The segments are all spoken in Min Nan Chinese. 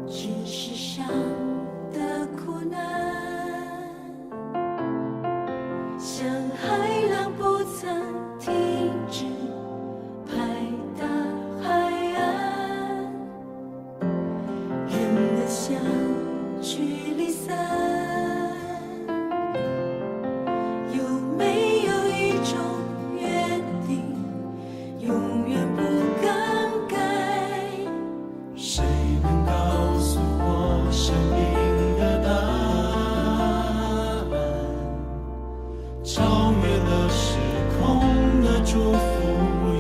這世上的苦難，像海浪不曾停止拍打海岸，人們相聚離散，有沒有一種約定，永遠不更改？誰能告訴我生命的答案？超越了時空的祝福，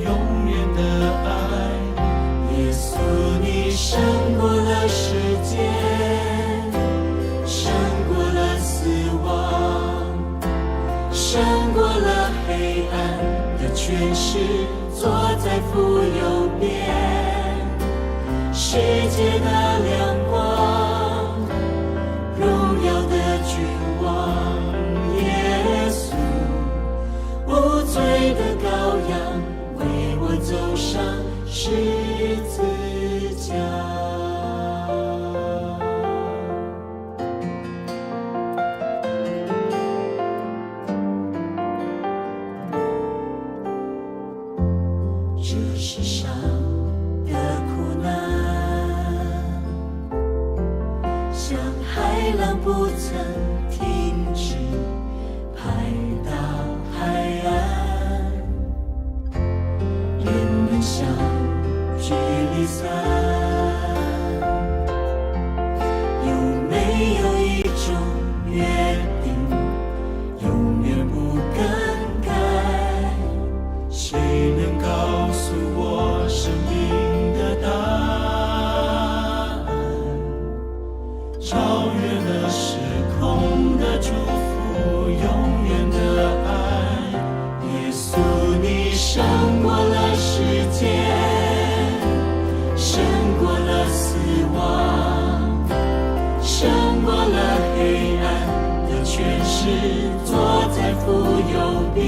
永遠的愛。耶穌，你勝過了時間，勝過了死亡，勝過了黑暗的權勢，坐在父右邊，世界的亮光，榮耀的君王，耶穌，無罪的羔羊，為我走上十字架。這世上的苦難，像海浪不曾停止拍打海岸，人們相聚離散，有沒有一種約定，永遠不更改？誰能告訴我生命的答案？超越了時空的祝福，永遠的愛。耶穌，你勝過了時間，勝過了死亡，勝過了黑暗的權勢，坐在父右邊，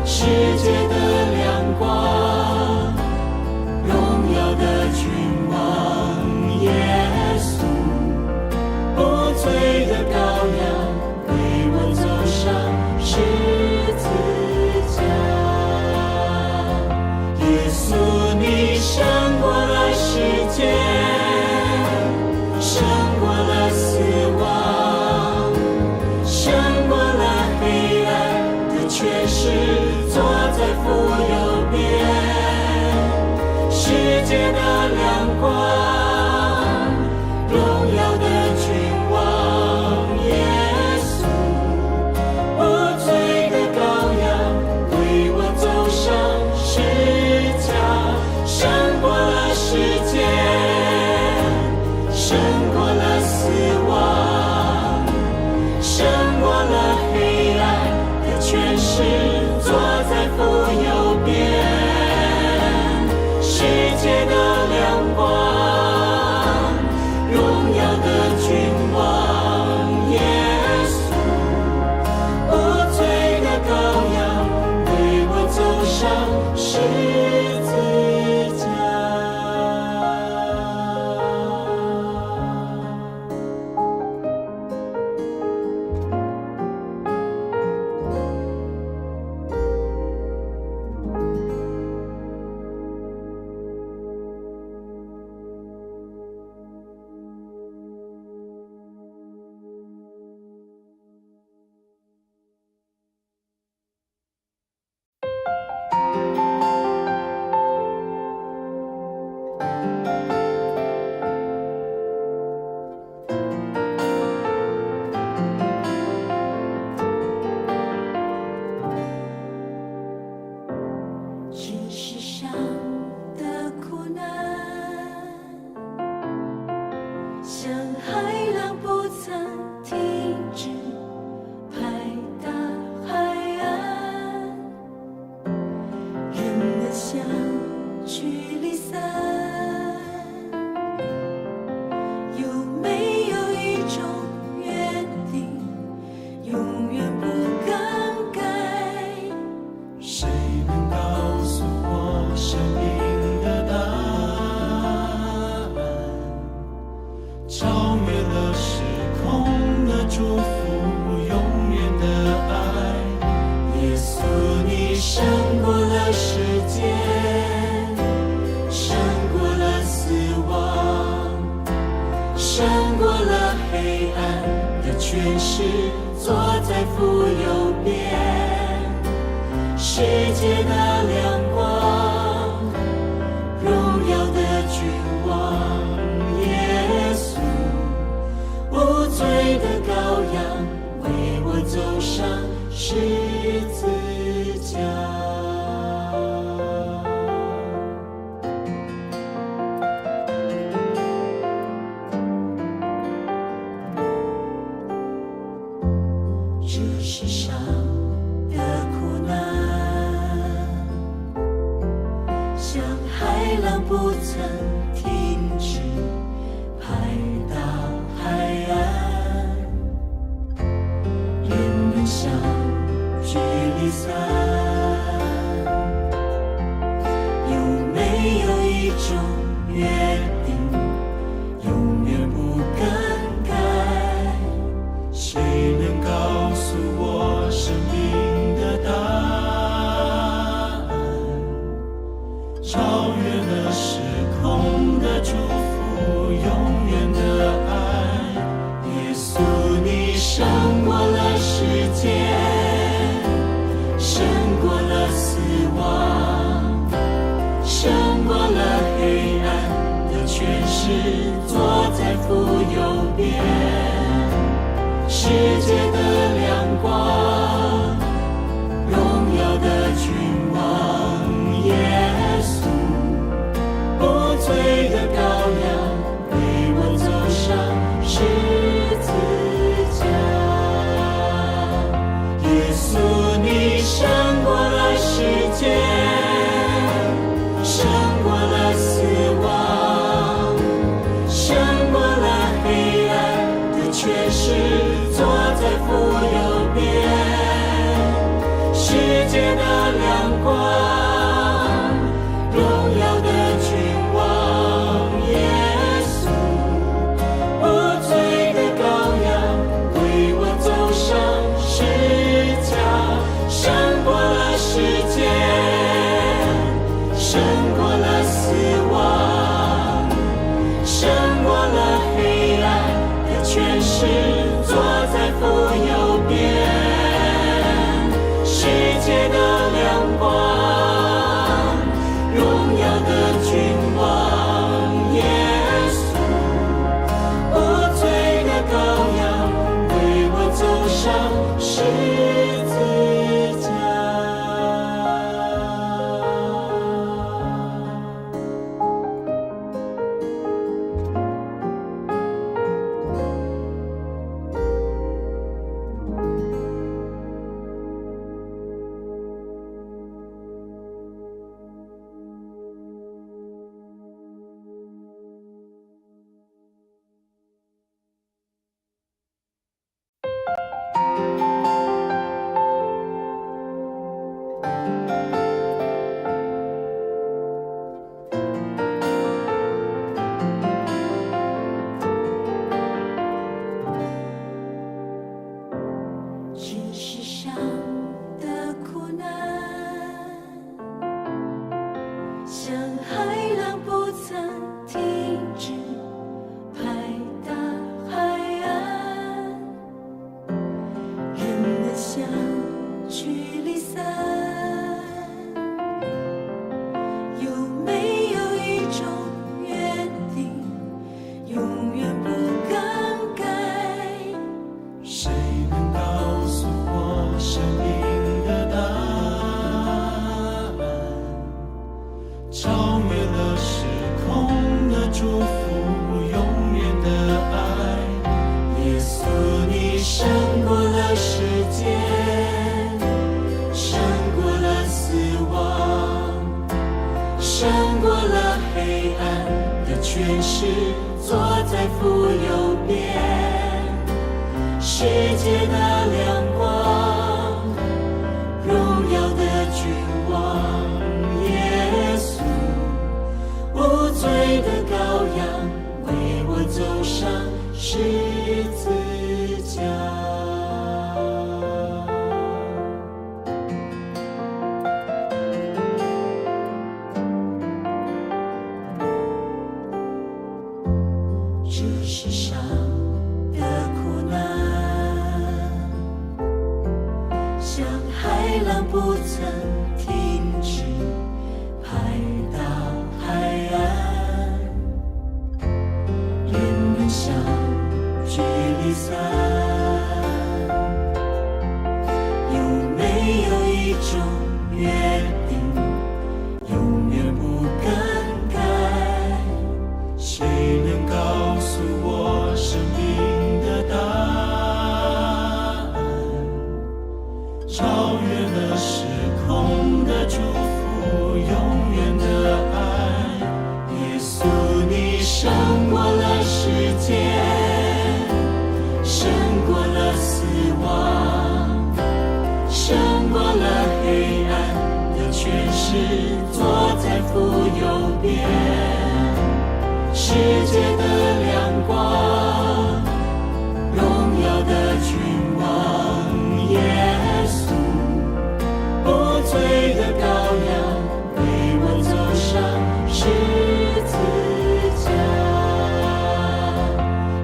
世界的亮光，榮耀的君王，耶穌，無罪的羔羊，為我走上十字架。耶穌，你勝過了時間，勝過了死亡，勝過了黑暗的權勢，坐在父超越了時空的祝福，永遠的愛。耶穌，你勝過了時間，勝過了死亡，勝過了黑暗的權勢，坐在父右邊。世界的亮光，榮耀的君王，耶穌，無罪的羔羊，為我走上十字架。這世上的苦難，像海浪不曾停止，拍打海岸。人們相聚離散，有沒有一種約定，永遠不更改？誰能告訴我生命的答案？超越了時空的祝福，永遠的愛。耶穌，你勝過了時間，勝過了死亡，勝過了黑暗的權勢，坐在父右邊。世界的亮光，榮耀的君王，耶穌，無罪的羔羊，為我走上十字架。耶穌，你勝過了時間，勝過了死亡，勝過了黑暗的權勢，坐在父右邊。世界的亮光，榮耀的君王，耶穌，無罪的羔羊，為我走上十架，勝過了時間，勝過了死亡，勝過了黑暗的權勢，坐在父右邊。世界的亮光，榮耀的君王，耶穌，無罪的羔羊，為我走上十字架。這世上的苦難，像海浪不曾停止，拍打海岸。人們相聚離散，有沒有一種約定，永遠不更改？誰能告訴我生命的答案？超越了時空的祝福，永遠的愛。耶穌，你勝過了時間，勝過了死亡，勝過了黑暗的權勢，坐在父右邊。世界的亮光，榮耀的君王，耶穌，無罪的羔羊，為我走上十字架。这世上的苦难，像海浪不曾停止，拍打海岸。人们相聚离散，有没有一种约定，永远不更改？谁能告诉我生命的答案？超越了时空的祝福，永远的爱。耶稣，你胜过了世界，胜过了死亡，胜过了黑暗的权势，坐在父右边。世界的亮光，荣耀的君王，耶稣，无罪的羔羊，为我走上十字架。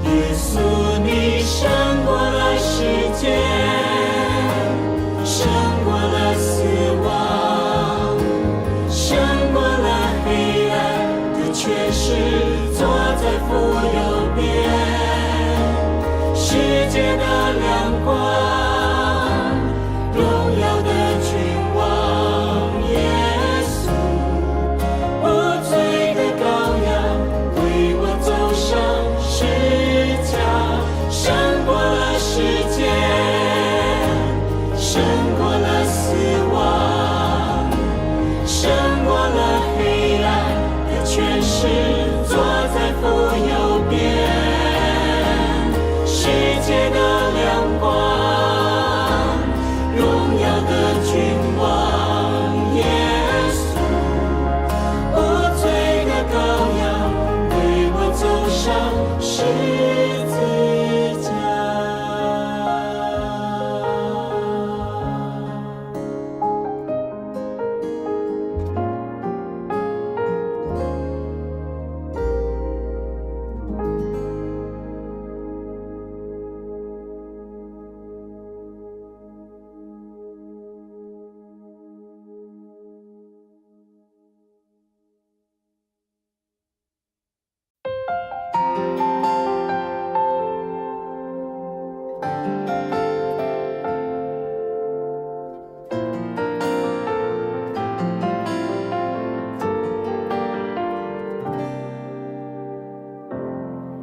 耶稣，你胜过了世界，胜过了死亡，胜过了黑暗的权势，坐在父右边。世界的亮光，荣耀的君王，耶稣，无罪的羔羊，为我走上十架，胜过了世界，胜过了死亡，胜过了黑暗的权势，坐在父右边。世界的亮光，荣耀的君王，耶稣，无罪的羔羊，为我走上十字架。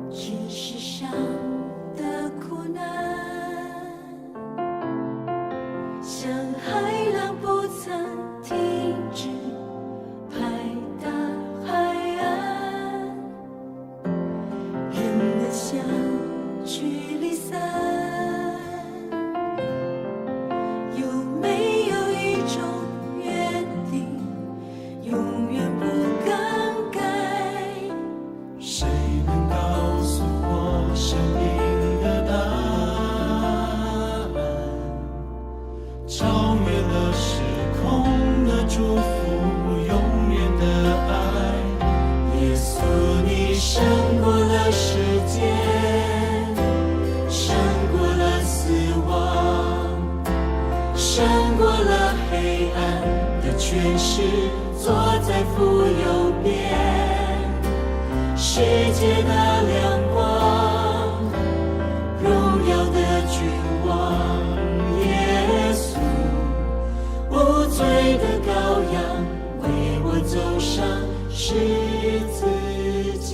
这世上的苦难，像海浪不曾停止，拍打海岸。人们相聚离散，有没有一种约定，永远不更改？谁能告诉我生命的答案？超越了时空的祝福，永远的爱。耶稣，你胜过了世界，胜过了死亡，胜过了黑暗的权势，坐在父右边。世界的亮光，荣耀的君王，耶稣，无罪的羔羊，为我走上十字架。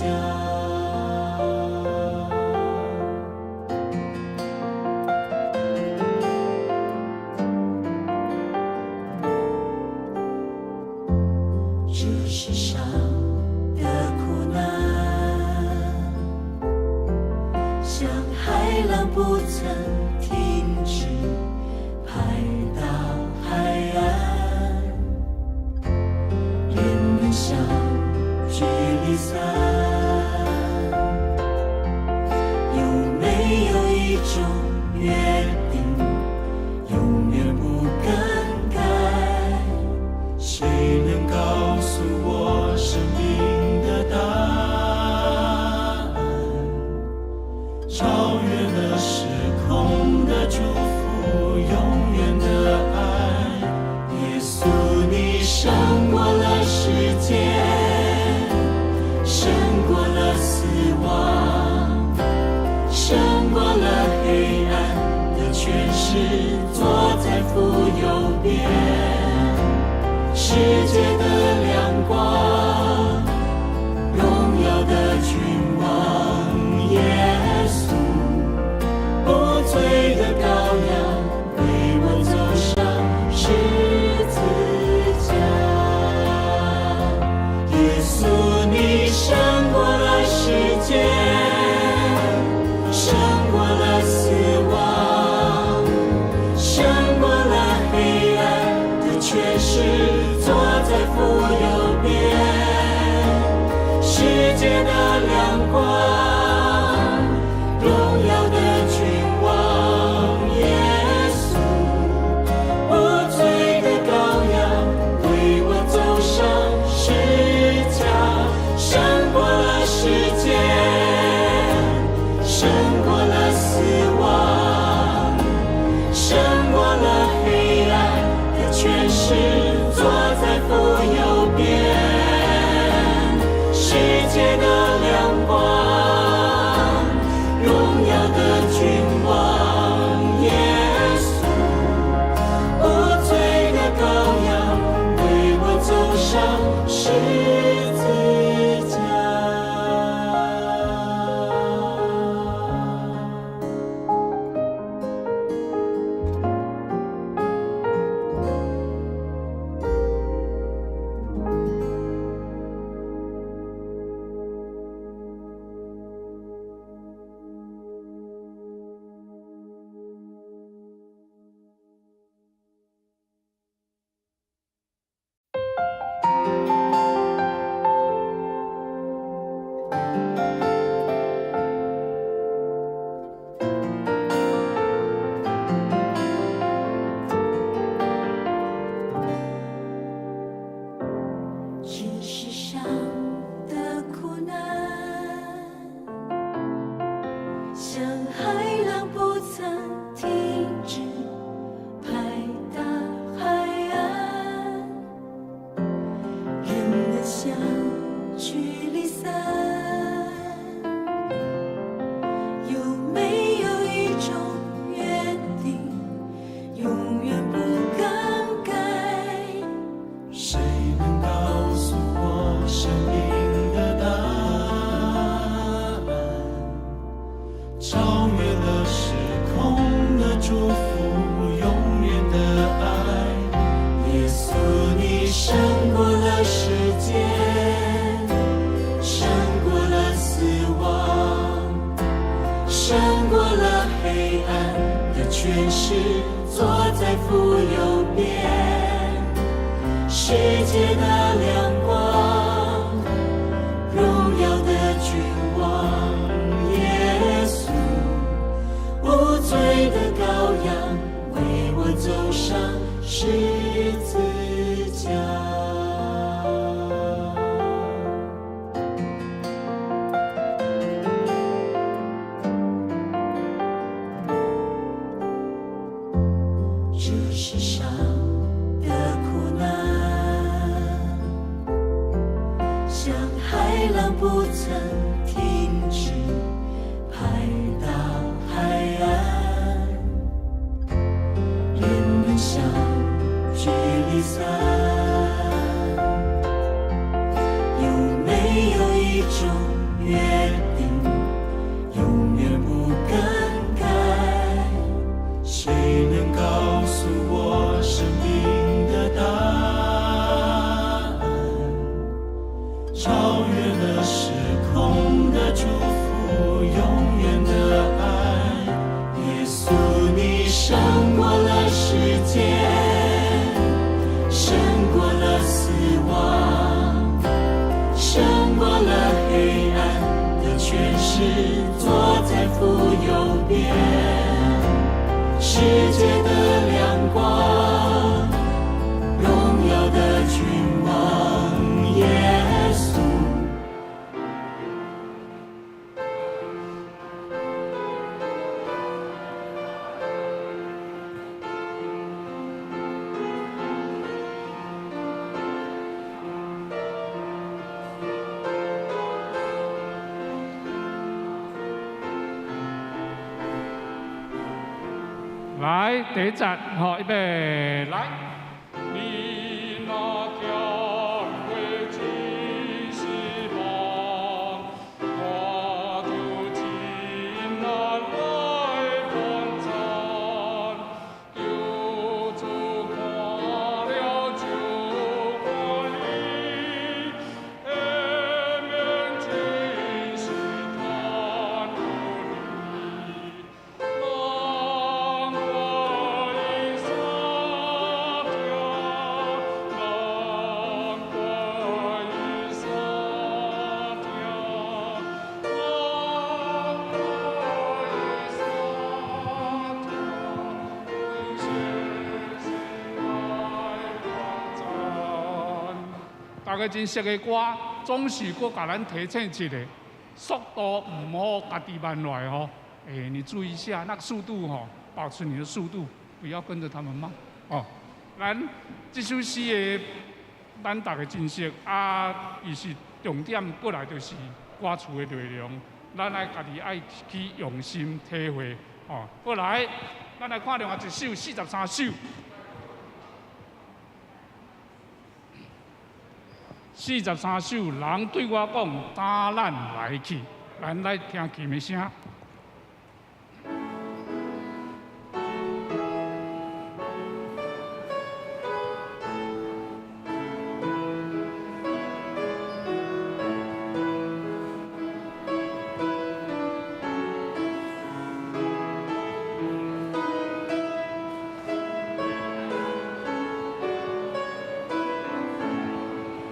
这世上的苦难，像海浪不曾停止，拍打海岸。人们相聚离散，有有一種約定永遠不更改？誰能告訴我生命的答案？超越了時空的祝福，永遠的愛。耶穌，你勝過了世界，勝過了死亡，勝過了黑暗的權勢，坐在父右邊。世界的亮光，榮耀的君王，耶穌，無罪的羔羊，為我走上十字架。耶穌，你勝過了世界，勝過了死亡，勝過了黑暗的權勢，坐在父右邊。世界的亮光，榮耀的君王，耶穌，無罪的羔羊，為我走上十架，勝過了世界，勝過了死亡，勝過了黑暗的權勢，坐在父右邊。世界的亮光，榮耀的君王，耶穌，無罪的羔羊，為我走上十字架。這世上的苦難，像海浪不曾停止拍打海岸，人們相聚離散，有沒有一種約定，永遠不更改？誰能告訴我生命的答案？超越了時空的祝福，永遠的愛。耶穌，你勝過了世界，勝過了死亡，勝過了黑暗的權勢，坐在父右邊。世界的亮光，榮耀的君王，耶穌，無罪的羔羊，為我走上十字架。這世上的苦難，像海浪不曾停止拍打海岸，人們相聚離散，有沒有一種約定，永遠不更改？誰能告訴我生來，第一節，吼，預備，來。你若行過真失望，我就盡力來幫贊。求主看了就歡喜，下面真是嘆有你。人過伊三聽，人過伊三聽，人過伊三聽，隨時來幫贊。大家真熟的歌，總是閣共咱提醒一下，速度毋好家己慢落來吼。欸，你注意一下那個速度吼，保持你的速度，不要跟着他們慢哦。咱這首詩的，咱大家真熟啊，伊是重點過來就是歌詞的內容，咱愛家己愛去用心體會哦。過來，咱來看另外一首43首。43首，人對我講，帶咱來去，咱來聽琴的聲。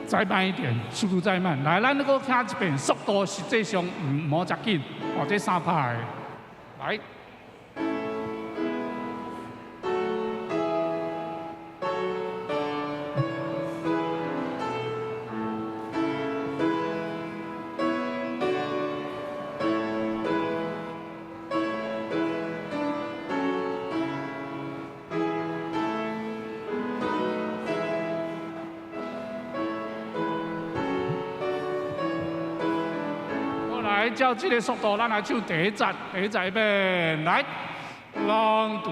再慢一點，速度再慢。來，咱閣聽一遍，速度實際上毋好遮緊，哦，這三拍的，來。來，照這個速度，咱來唱第一節，第一節預備，來。人對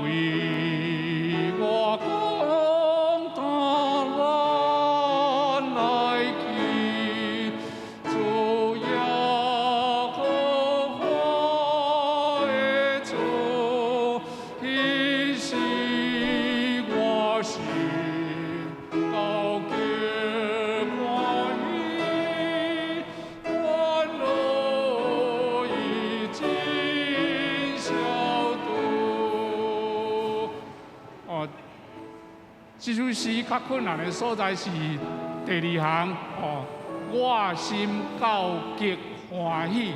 我講，帶咱來去，主耶和華的厝，彼時我心高極歡喜，煩惱已盡消除。哦，這首詩較困難的所在是第二行哦，我心到極歡喜，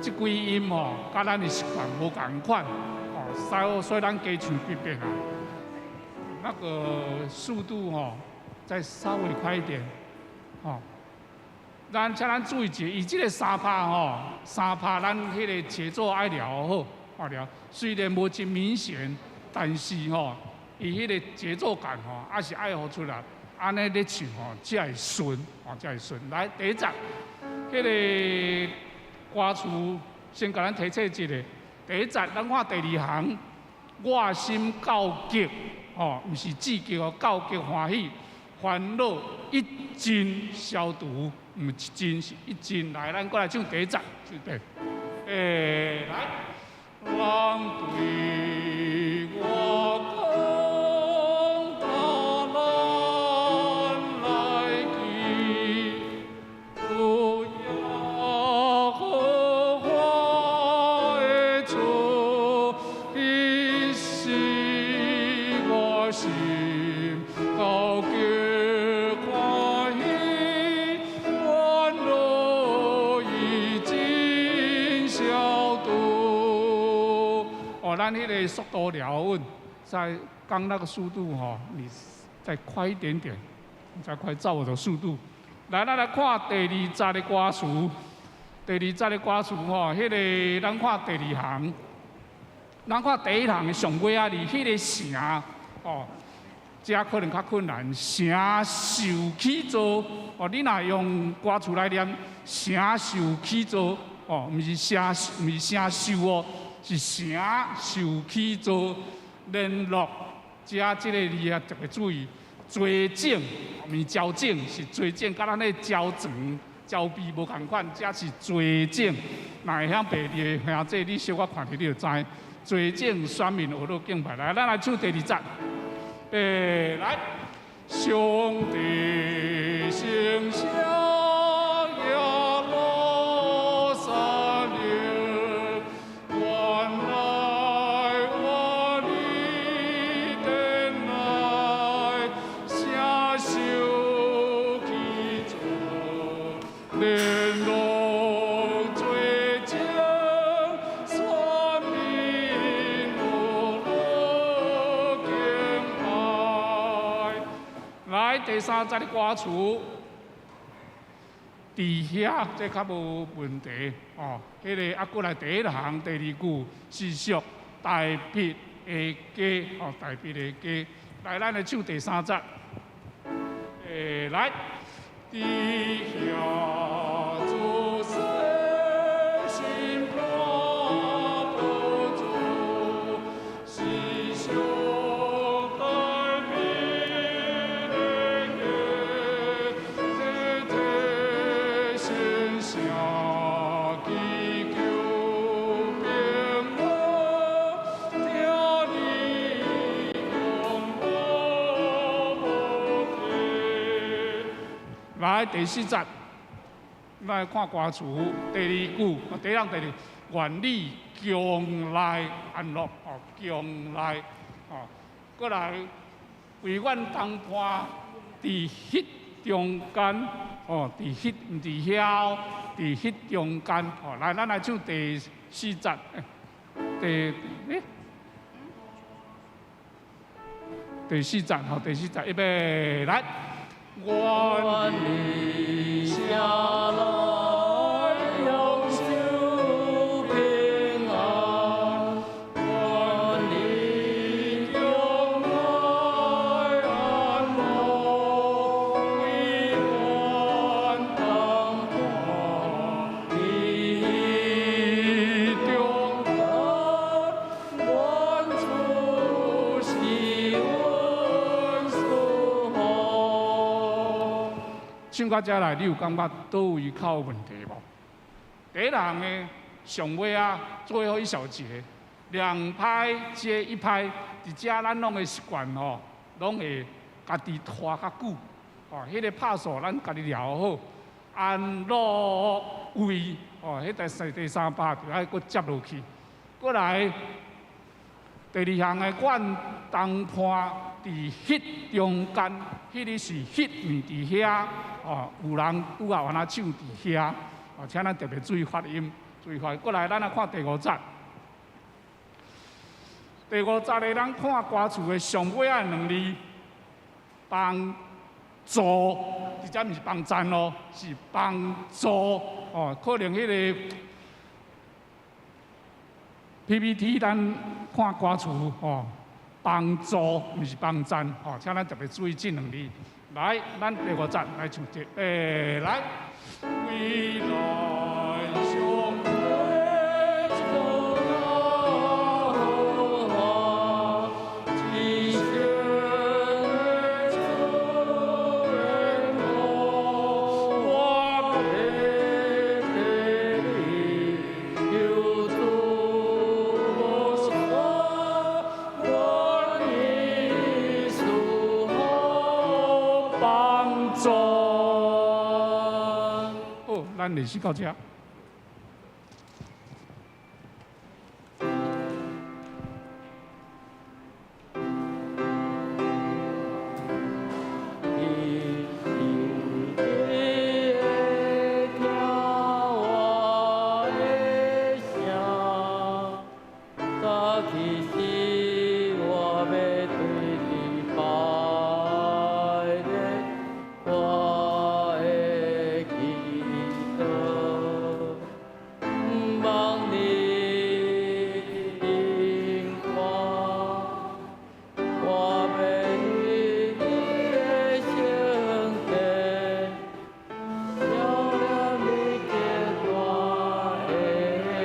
這幾音吼，佮咱的習慣無仝款哦，所以咱加唱幾遍啊。那個速度吼，再稍微快一點，哦。咱請咱注意一下，伊這個三拍吼，三拍咱彼個節奏愛調好，愛調。雖然無真明顯，但是吼，伊彼個節奏感吼，還是愛予出來。按呢咧唱吼，才會順，哦，才會順。來，第一節，彼個歌詞先共咱提醒一下。第一節，咱看第二行，我心到極，吼，毋是至極哦，到極歡喜，煩惱一盡消除，毋是一盡，是一盡。來，咱閣來唱第一節，預備，來。人對我講，帶咱來去，主耶和華的厝，彼時我心高極歡喜，煩惱已盡消除。哦，咱彼個速度調穩，在剛那個速度吼，你再快一點點，你再快照我的速度。來，咱來看第二節的歌詞。第二節的歌詞吼，彼個咱看第二行，咱看第一行的上尾仔字，彼個城哦，這可能較困難。城受起造哦，你若用歌詞來念，城受起造哦，毋是城，毋是城受哦，是城受起造。聯絡，遮這个字啊特別注意，罪證，毋是焦證，是罪證，佮咱的焦腸、焦鼻無仝款，這是罪證。若會曉白字的兄弟，你小可看著你就知。罪證選民學樂敬拜，來，咱來唱第二節。來，上帝聖城耶路撒冷，原來我的殿內，聖受去做，聯絡罪證選民學樂敬拜。來，第三節的歌詞，佇遐這較無問題哦。彼个啊，閣來第一行第二句是屬大衛的歌哦，大衛的歌。來，咱來唱第三節。來，佇遐主聖審判寶座，是上大衛的歌，這這聖城祈求平安，聽你永無無來，第四節，咱來看歌詞第二句，第一行第二句，願你將來安樂哦，將來哦，閣來惟願同伴佇彼中間哦，佇彼毋佇遐，佇彼中間哦，來，咱來唱第四節，第四節吼，第四節，預備來。願你下來永久平安，願你將來安樂，惟願同伴佇中間，願主賜阮祝福。唱到遮來，你有感覺佗位較有問題無？第一行的上尾仔，最後一小節，兩拍接一拍，佇遮咱攏會習慣吼，攏會家己拖較久，哦，彼个拍數咱家己調好，安樂位，哦，彼第三拍就愛閣接落去，閣來第二項的願同伴佇彼中間，彼个是彼，毋佇遐，哦，有人拄好按呢唱佇遐，哦，請咱特別注意發音，注意發音。閣來，咱來看第五節。第五節的咱看歌詞的上尾仔兩字，幫助，這遮毋是幫贊哦，是幫助哦。可能彼个 PPT 咱看歌詞哦，幫助毋是幫贊哦，請咱特別注意這兩字。來，咱第五節來唱這，來，未來相會主耶和華，至聖的主恩我白白你求主賜願你賜福幫助。好，咱練習到這。你一定會聽我的聲，早起時我欲對你拜禮，我的祈禱，望你聽看。我欲入你的聖殿，曉念你極大的恩。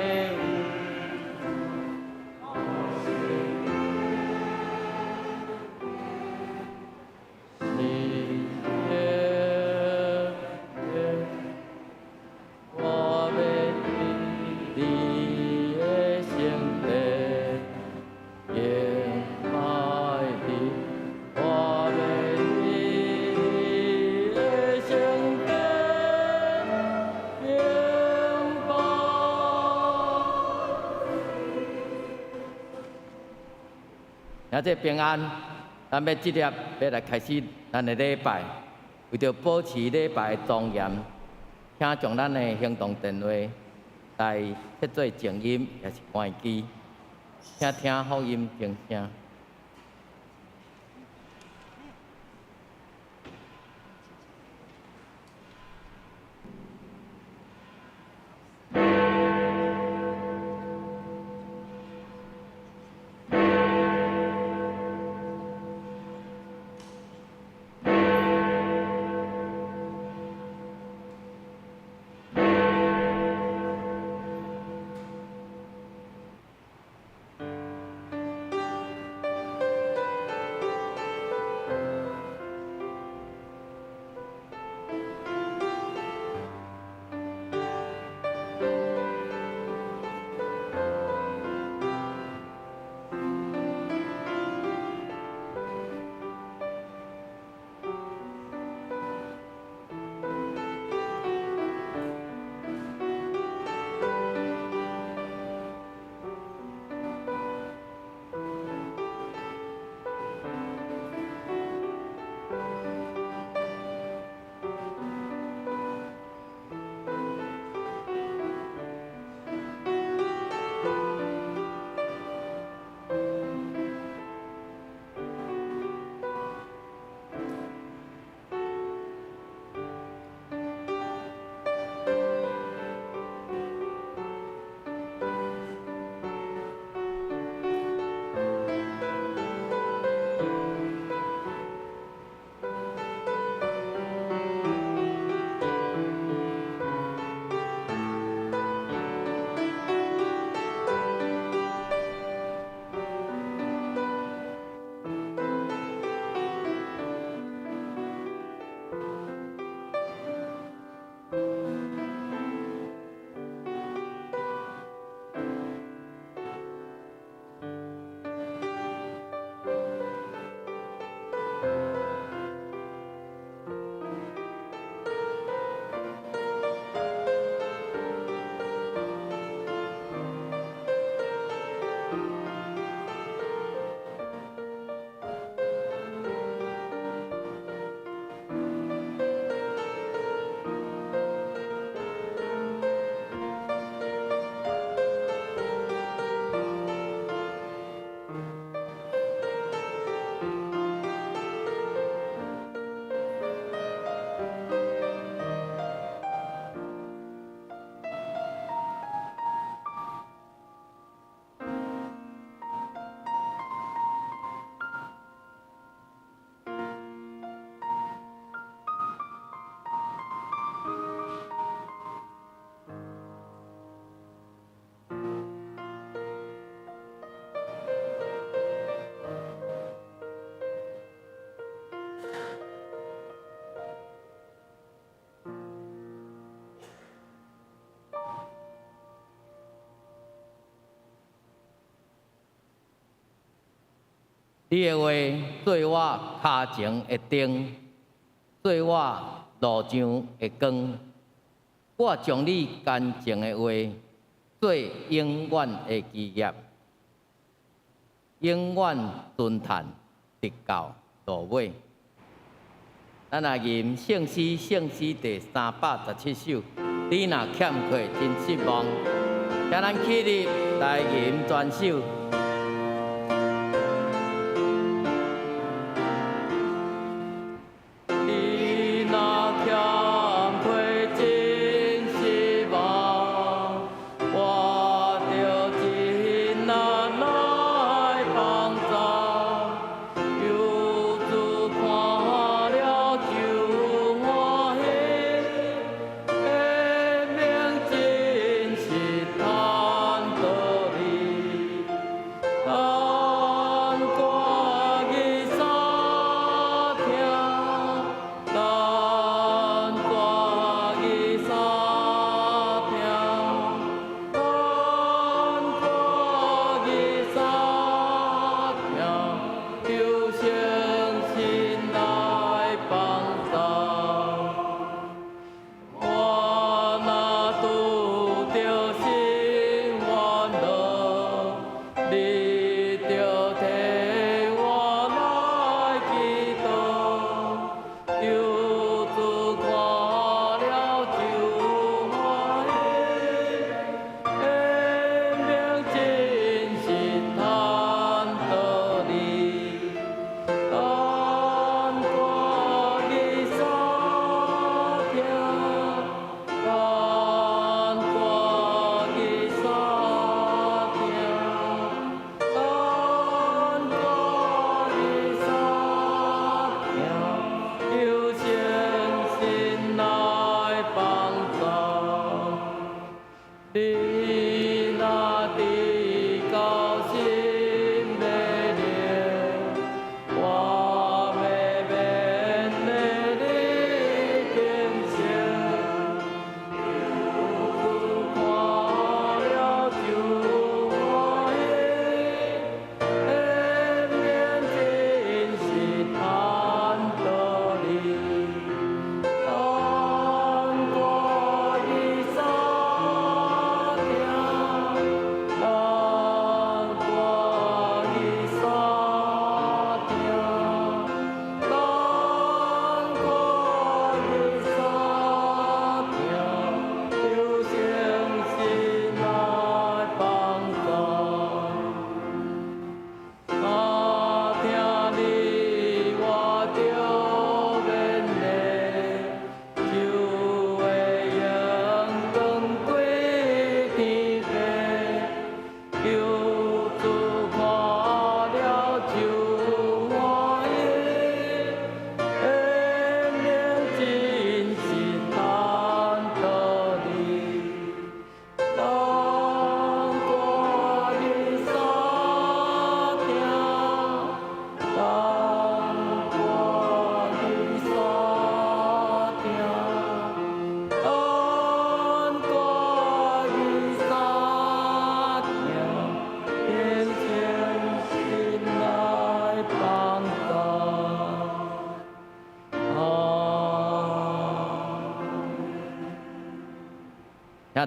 兄弟平安，咱欲進入欲來開始咱的禮拜，為著保持禮拜的莊嚴，請將咱的行動電話來設做靜音，抑是關機，請聽福音靜聲。你的話做我跤前的燈，做我路上的光。我將你乾淨的話做永遠的基業，永遠存嘆直到落尾。咱來吟聖詩，聖詩第317首。你若欠缺真失望，請咱起立來吟全首。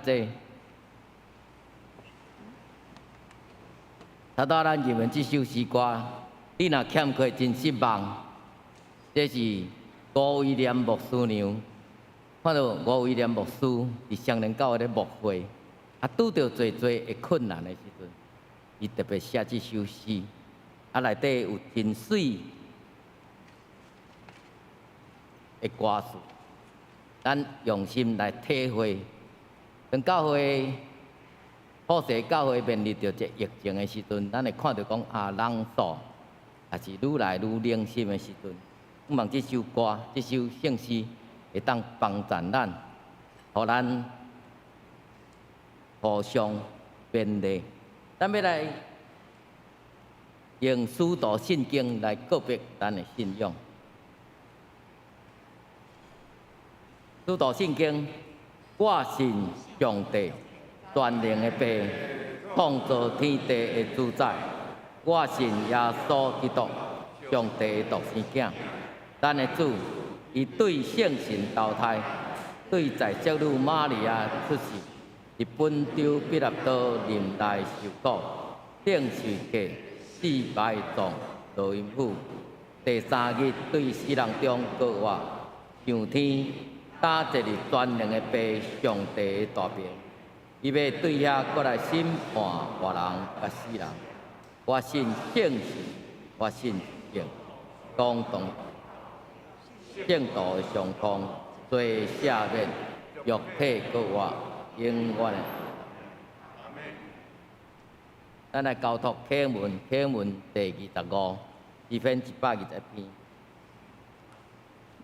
請坐。頭拄咱吟的這首詩歌，你若欠缺真失望。這是吳威廉牧師娘，看著吳威廉牧師佇雙連教會咧牧會，啊，拄著濟濟的困難的時陣，伊特別寫這首詩，啊，內底有真媠的歌詞，咱用心來體會。當教會普世教會面臨著這疫情的時陣，咱會看著講啊，人數也是愈來愈冷心的時陣。希望這首歌、這首聖詩會當幫助咱，予咱互相勉勵。咱欲來用使徒信經來告白咱的信仰。使徒信經，我信上帝全能的父，創造天地的主宰。我信耶穌基督，上帝的獨生囝，咱的主，伊對聖神投胎，對在聖女瑪利亞出世，佇本丟彼拉多任內受苦，釘十架，死埋葬，落陰府，第三日對死人中復活，上天，搭坐佇全能的父上帝的大爿，伊欲對遐閣來審判活人佮死人。我信聖神，我信聖公同聖徒的相通，罪赦免，肉體復活，永遠的。咱來交託啟文，啟文第二十五，詩篇121篇。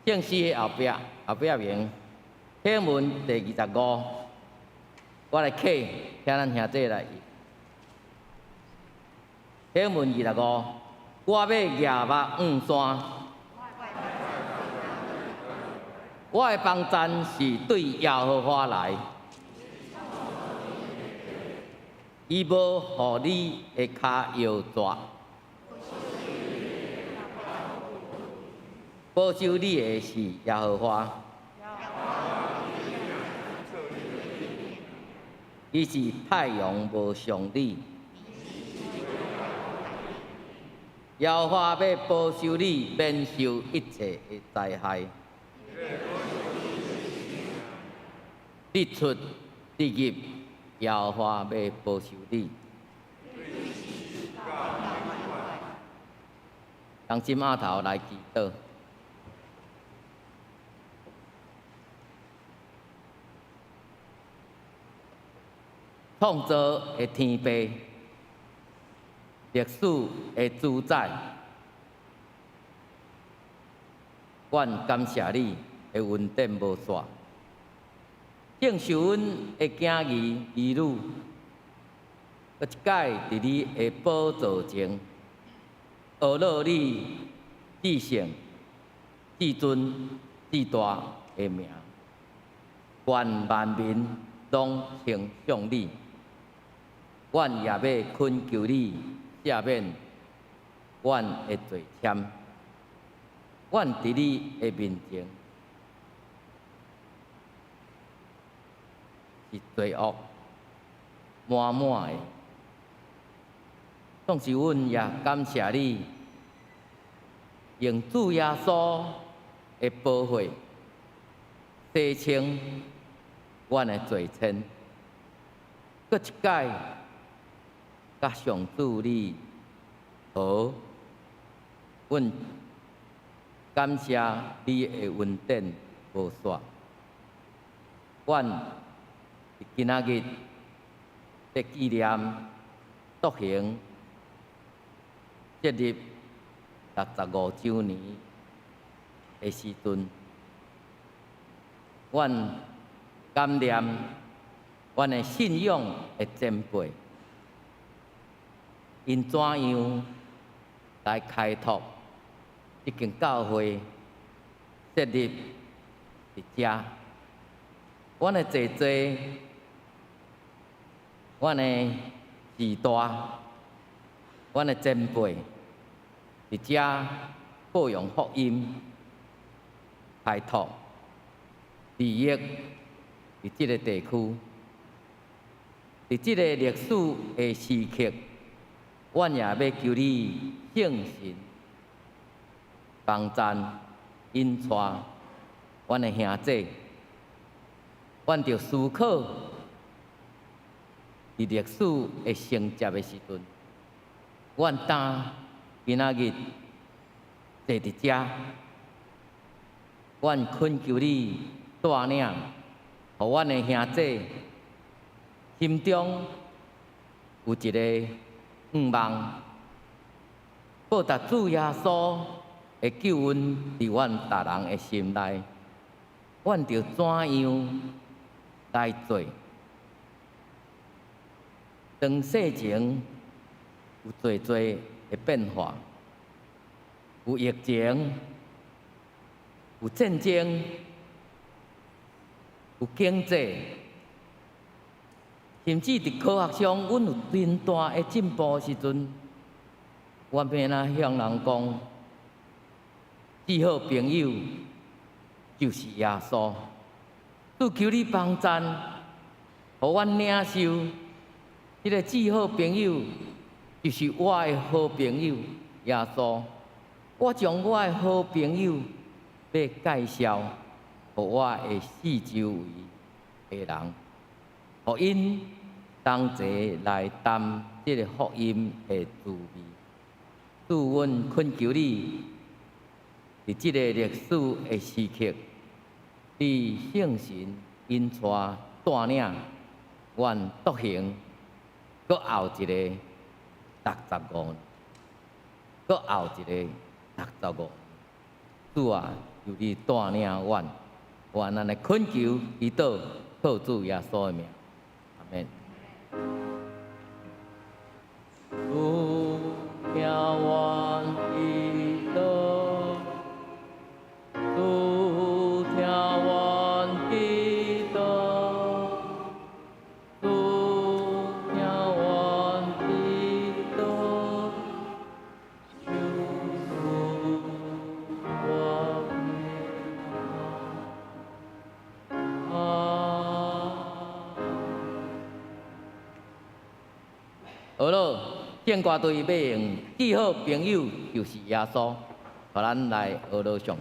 聖詩的後壁，後壁名啟文第二十五，我來啟，請咱兄弟來。啟文二十五，我欲舉目向山，我的幫贊是對耶和華來，伊無予你的跤搖逝。保守你的是耶和華，伊是太陽無傷你，耶和華欲保守你免受一切的災害。日出日入，耶和華欲保守你。同心阿頭來祈禱。創造的天父，歷史的主宰，阮感謝你的恩典無煞，正受阮的囝兒兒女，閣一擺佇你的寶座前，學落你至聖、至尊、至大的名，願萬民攏稱頌你。阮也欲懇求你赦免阮的罪愆。阮佇你的面前是罪惡滿滿的，總是阮也感謝你，用主耶穌的寶血洗清阮的罪愆，閣一擺佮上主你和，阮感謝你的恩典無煞。阮佇今仔日佇紀念獨行設立65週年的時陣，阮感念阮的信仰的前輩，𪜶怎樣來開拓這間教會設立佇遮。阮的姐姐，阮的時代，阮的前輩佇遮報揚福音、開拓利益佇這个地區。佇這个歷史的時刻，阮也欲求你聖神幫贊引帶阮的兄姊，阮著思考佇歷史的承接的時陣，阮當今仔日坐佇遮，阮懇求你帶領，予阮的兄姊心中有一個願望，報答主耶穌的救恩佇阮逐人的心內，阮著怎樣來做？當世情有濟濟的變化，有疫情，有戰爭，有經濟，甚至佇科學上，阮有真大的進步的時陣，阮欲按怎向人講，至好朋友就是耶穌。主求你幫贊，予阮領受這个至好朋友，就是我的好朋友耶穌。我將我的好朋友欲介紹予我的四周圍的人，予𪜶同齊來擔這个福音的滋味。主，阮懇求你，佇這个歷史的時刻，你聖神引帶帶領阮獨行，閣後一個65，閣後一個65。主啊，求你帶領阮，我按呢懇求祈禱，靠主耶穌的名，阿們。主聽阮祈禱，主聽阮祈禱，主聽阮祈禱，求賜我平安。好囉，聖歌隊欲用至好朋友就是耶穌，予咱來學樂上。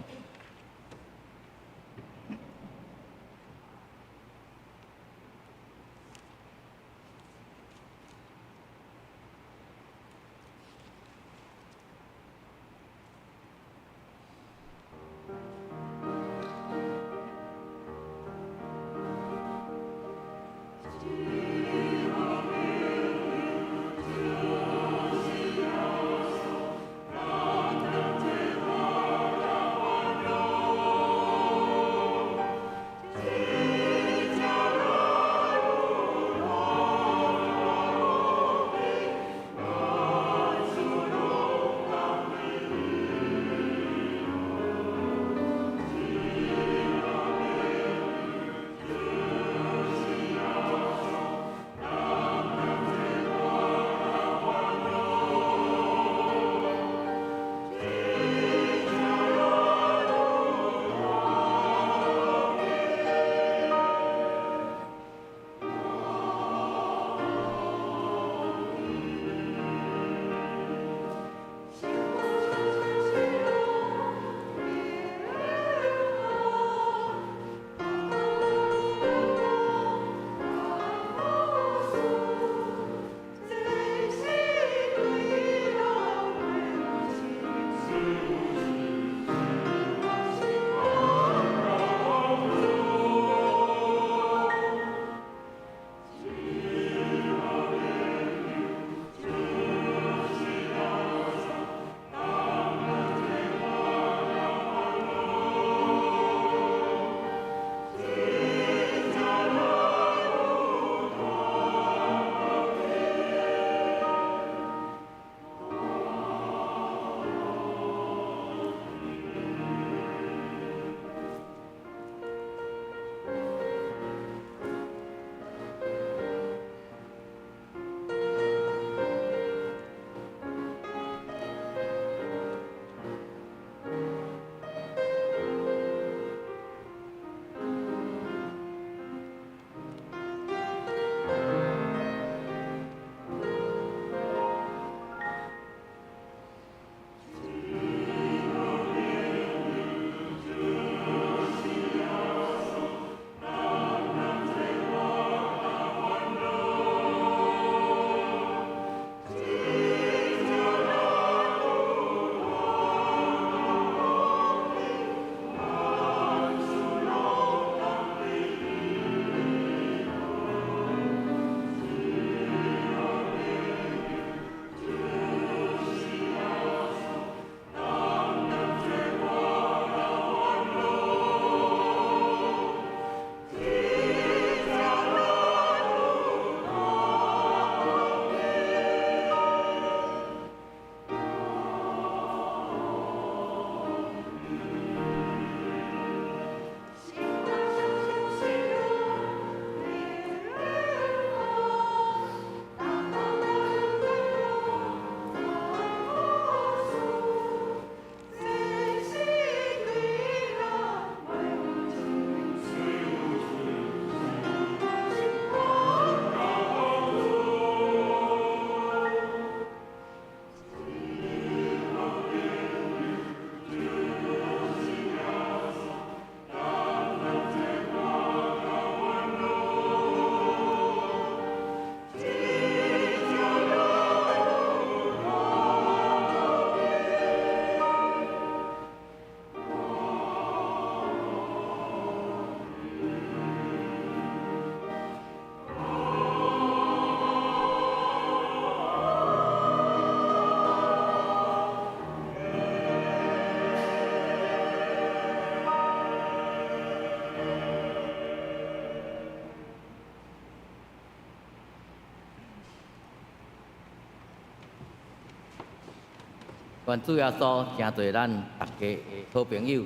願主耶穌成做咱逐家的好朋友。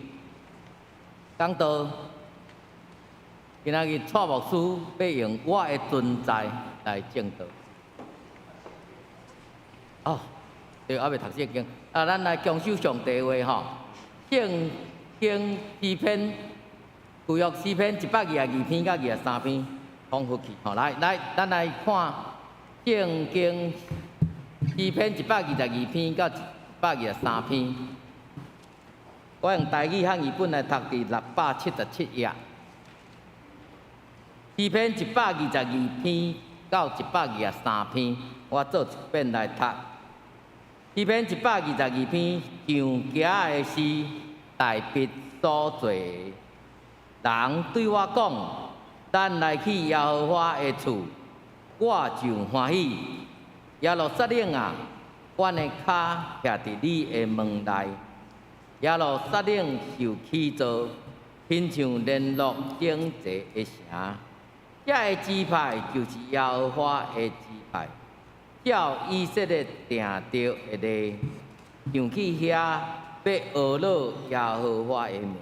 講道，今仔日蔡牧師欲用我的存在來證道。哦，對，猶未讀聖經。啊，咱來恭守上帝話吼。聖經詩篇，舊約詩篇122篇佮23篇，重複去吼。來來，咱來看聖經詩篇122篇佮123篇。我用台語漢語本來讀佇677頁。詩篇122篇到123篇，我做一遍來讀。詩篇一百二十二篇，上行的詩，大衛所做的。人對我講：咱來去耶和華的厝，我就歡喜。耶路撒冷啊，阮的跤徛佇你的門內。耶路撒冷受起造，親像聯絡整齊的城。這个支派就是耶和華的支派，照以色列定著的例，上去遐欲呵咾耶和華的名。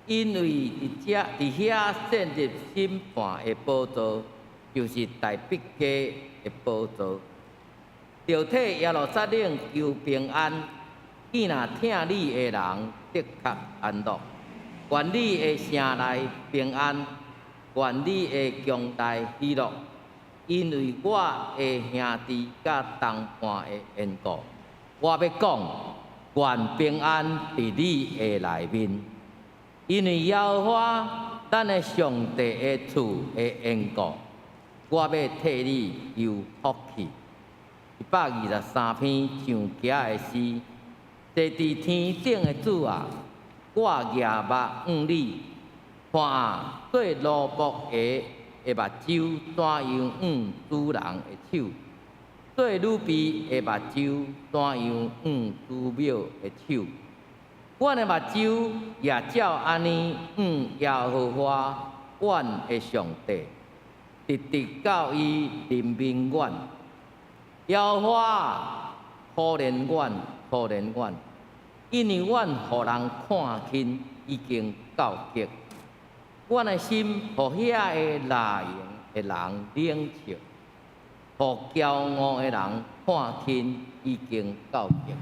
因為佇遮佇遐設立審判的寶座，就是大衛家的寶座。著替耶路撒冷求平安，見若疼你的人的確安樂。願你的城內平安，願你的宮內喜樂。因為我的兄弟佮同伴的緣故，我欲講，願平安佇你的內面。因為耶和華咱的上帝的厝的緣故，我欲替你求福氣。123篇上行的詩，坐佇天頂的主啊，我舉目向你，看啊，做奴僕的的目睭怎樣向主人的手，做女婢的目睭怎樣向主母的手。阮的目睭也照按呢向耶和華阮的上帝，直直到伊憐憫阮。耶和華可憐阮，可憐阮，因為阮予人看輕已經到極。阮的心予遐个濫言的人冷笑，予驕傲的人看輕已經到極。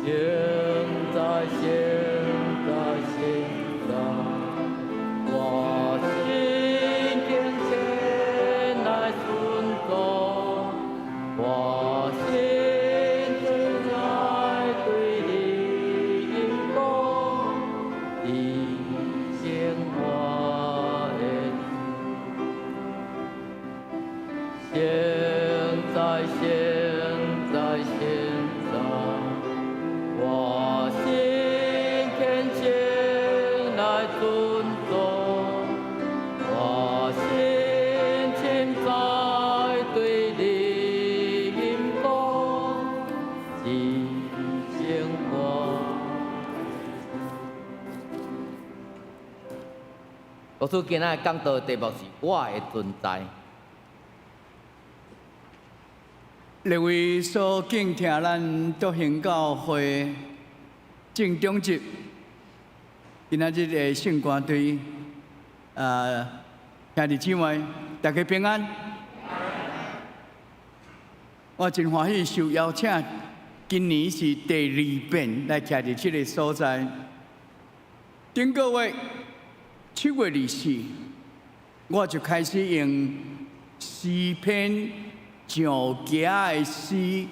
現在，現在，現在，我心敬虔來順從，我心存在對你應講，你成我的主。現在，現在，現在，我心懇切來尊重，我心深在對你吟講，提醒我。牧師今仔講道的題目是我的存在。列位所敬聽咱德興教會鄭中吉，今仔日的聖歌隊，兄弟姊妹，大家平安。我真歡喜受邀請，今年是第二遍來徛佇這个所在。頂個月7月24，我就開始用詩篇上行的詩，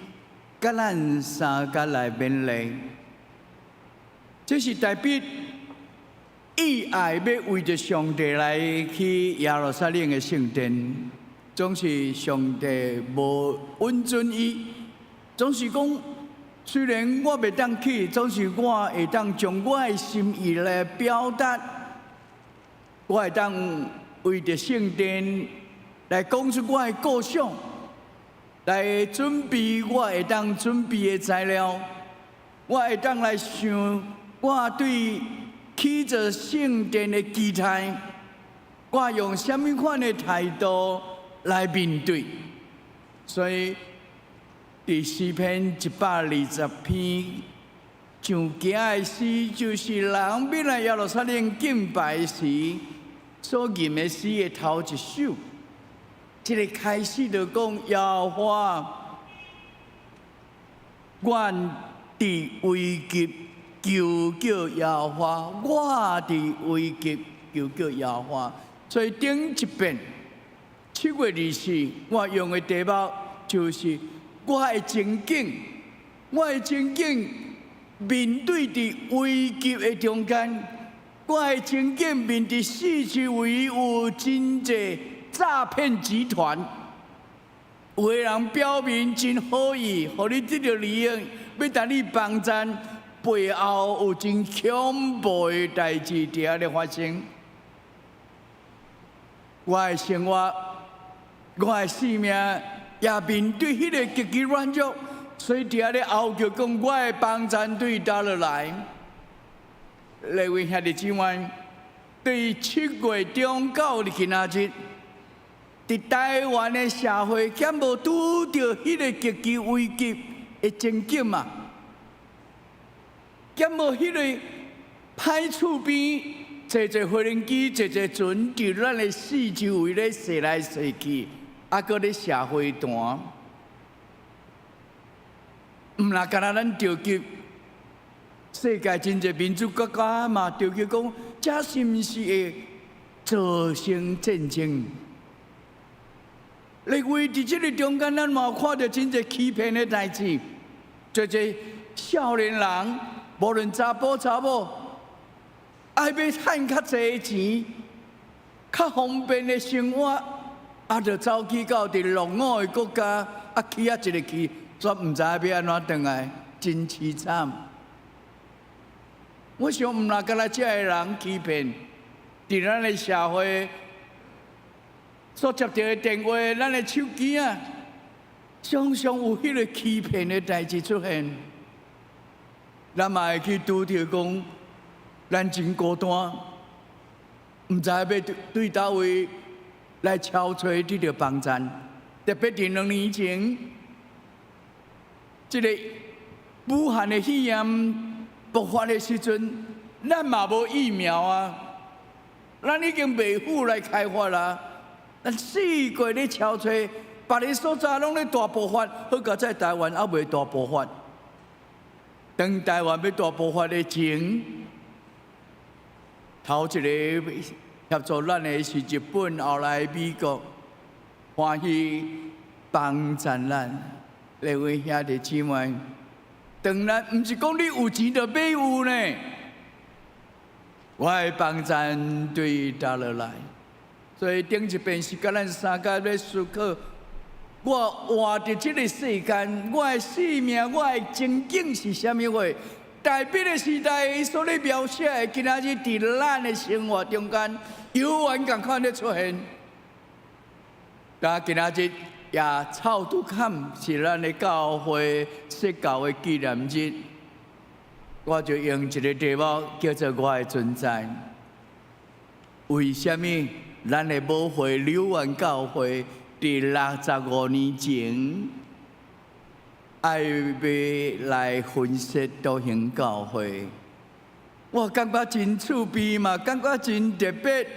佮咱三個來勉勵。這是大衛意愛欲為著上帝來去耶路撒冷的聖殿，總是上帝無允准伊。總是講，雖然我袂當去，總是我會當將我的心意來表達，我會當為著聖殿來講出我的構想，來準備我會當準備的材料。我會當來想，我對起造聖殿的期待，我用啥物款的態度來面對？所以，佇詩篇120篇上行的詩，就是人欲來耶路撒冷敬拜時所吟的詩的頭一首。這个開始就講耶和華，阮佇危急求叫耶和華，我佇危急求叫耶和華。所以頂一遍7月24，我用的題目就是我的情景，我的情景面對佇危急的中間，我的情景面對四周圍有真濟詐騙集團，有的人表面真好意，予你得著利益，欲共你幫贊，背後有真恐怖的代誌佇遐咧發生。我的生活，我的性命，也面對彼个極其軟弱，所以佇遐咧哀叫講，我的幫贊對佗落來。各位兄弟姊妹，對7月中到今仔日，佇台灣的社會，敢無拄著彼个極其危急的情景嘛？敢無彼个歹厝邊坐坐飛行機、坐坐船，佇咱的四周圍咧踅來踅去，啊，閣咧射飛彈？毋若干焦咱著急，世界真濟民主國家嘛著急講，這是毋是會造成戰爭？你為佇這个中間，咱嘛有看著真濟欺騙的代誌，濟濟少年人，無論查埔查某，愛欲趁較濟錢，較方便的生活，啊，就走去到佇落伍的國家，啊，去啊一个去，煞毋知影欲按怎轉來，真淒慘。我想毋若干焦這个人欺騙，佇咱的社會所接著的電話，咱的手機啊，常常有彼个欺騙的代誌出現。咱嘛會去拄著講，咱真孤單，毋知欲對佗位來敲揣得著幫贊。特別佇2年前，這个武漢的肺炎爆發的時陣，咱嘛無疫苗啊，咱已經袂赴來開發啦。咱四界咧敲揣，別个所在攏咧大爆發，好佳哉台灣猶未大爆發。當台灣欲大爆發的前，頭一个協助咱的是日本，後來美國，歡喜幫贊咱。各位兄弟姊妹，當咱毋是講你有錢就買有呢，我的幫贊對佗落來。所以頂一遍是共咱三個咧思考，我活佇這个世間，我的生命，我的情景是啥物貨？大衛的時代所咧描寫的，今仔日佇咱的生活中間，猶原仝款咧出現。今仔日也湊拄坎是咱的教會設教的紀念日，我就用一个題目叫做我的存在。為啥物咱的母會柳灣教會佇65年前愛欲來分設獨行教會？我感覺真趣味嘛，感覺真特別。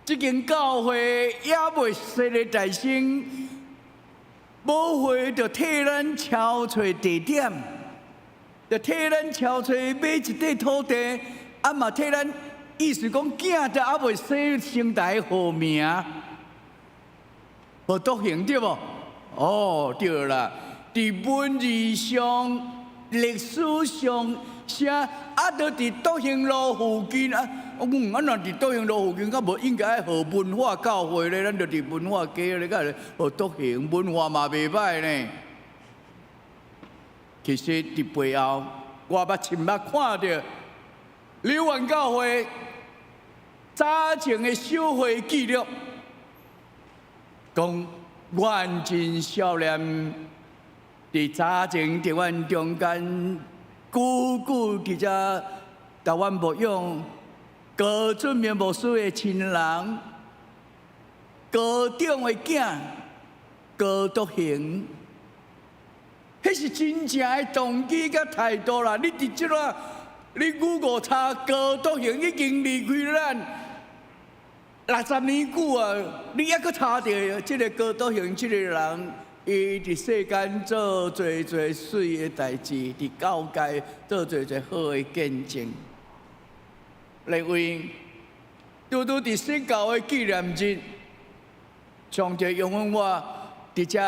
這間教會猶未設立誕生，母會就替咱敲揣地點，就替咱敲揣買一塊土地，啊嘛替咱意思講，囝都猶未生成台號名，無獨行對無？哦，對啦，佇文字上、歷史上寫，啊，都佇獨行路附近啊。啊，若佇獨行路附近，敢無應該愛號文化教會咧？咱就佇文化街咧，敢會號獨行文化嘛袂歹呢。其實佇背後，我捌親目看著柳灣教會早前的修會記錄，講阮真少年佇早前佇阮中間久久佇遮台灣牧養高俊明牧師的親人，高長的囝高篤行，彼是真正的動機佮態度啦！你佇這啦，你 Google 查高篤行已經離開咱60年久啊！你猶閣查著這个高篤行這个人，伊佇世間做濟濟媠的代誌，佇教界做濟濟好的見證。另外，拄拄佇宣教的紀念日，上帝容許我佇遮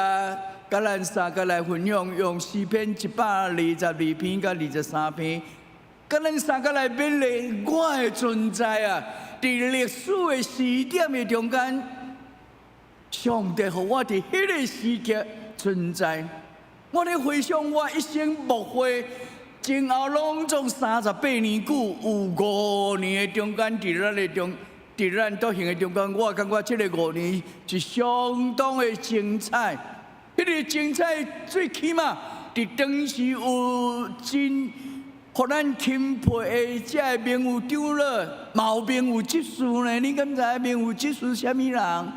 佮咱三個來分享，用詩篇122篇佮23篇，佮咱三個來勉勵我的存在啊！佇歷史的時點的中間，上帝予我佇彼个時刻存在。我咧回想我一生牧會前後攏總38年久，有5年的中間，佇咱篤行的中間，我感覺這个五年是相當的精彩。彼个精彩最起碼佇當時有真予咱欽佩的這个名譽長老，嘛有名譽執事呢？你敢知名譽執事啥物人？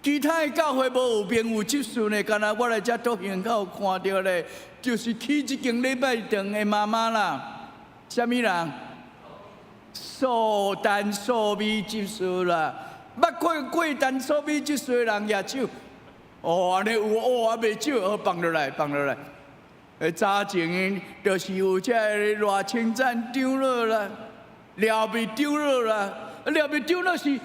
其他的教會無有名譽執事呢，敢若我來遮篤行較有看著咧，就是起這間禮拜堂的媽媽啦，啥物人？素丹素美執事啦，捌看過陳素美執事的人舉手。哦，按呢有哦，啊袂少，好放落來，放落來。早前就是有這个賴清贊長老啦，廖密長老啦，廖密長老是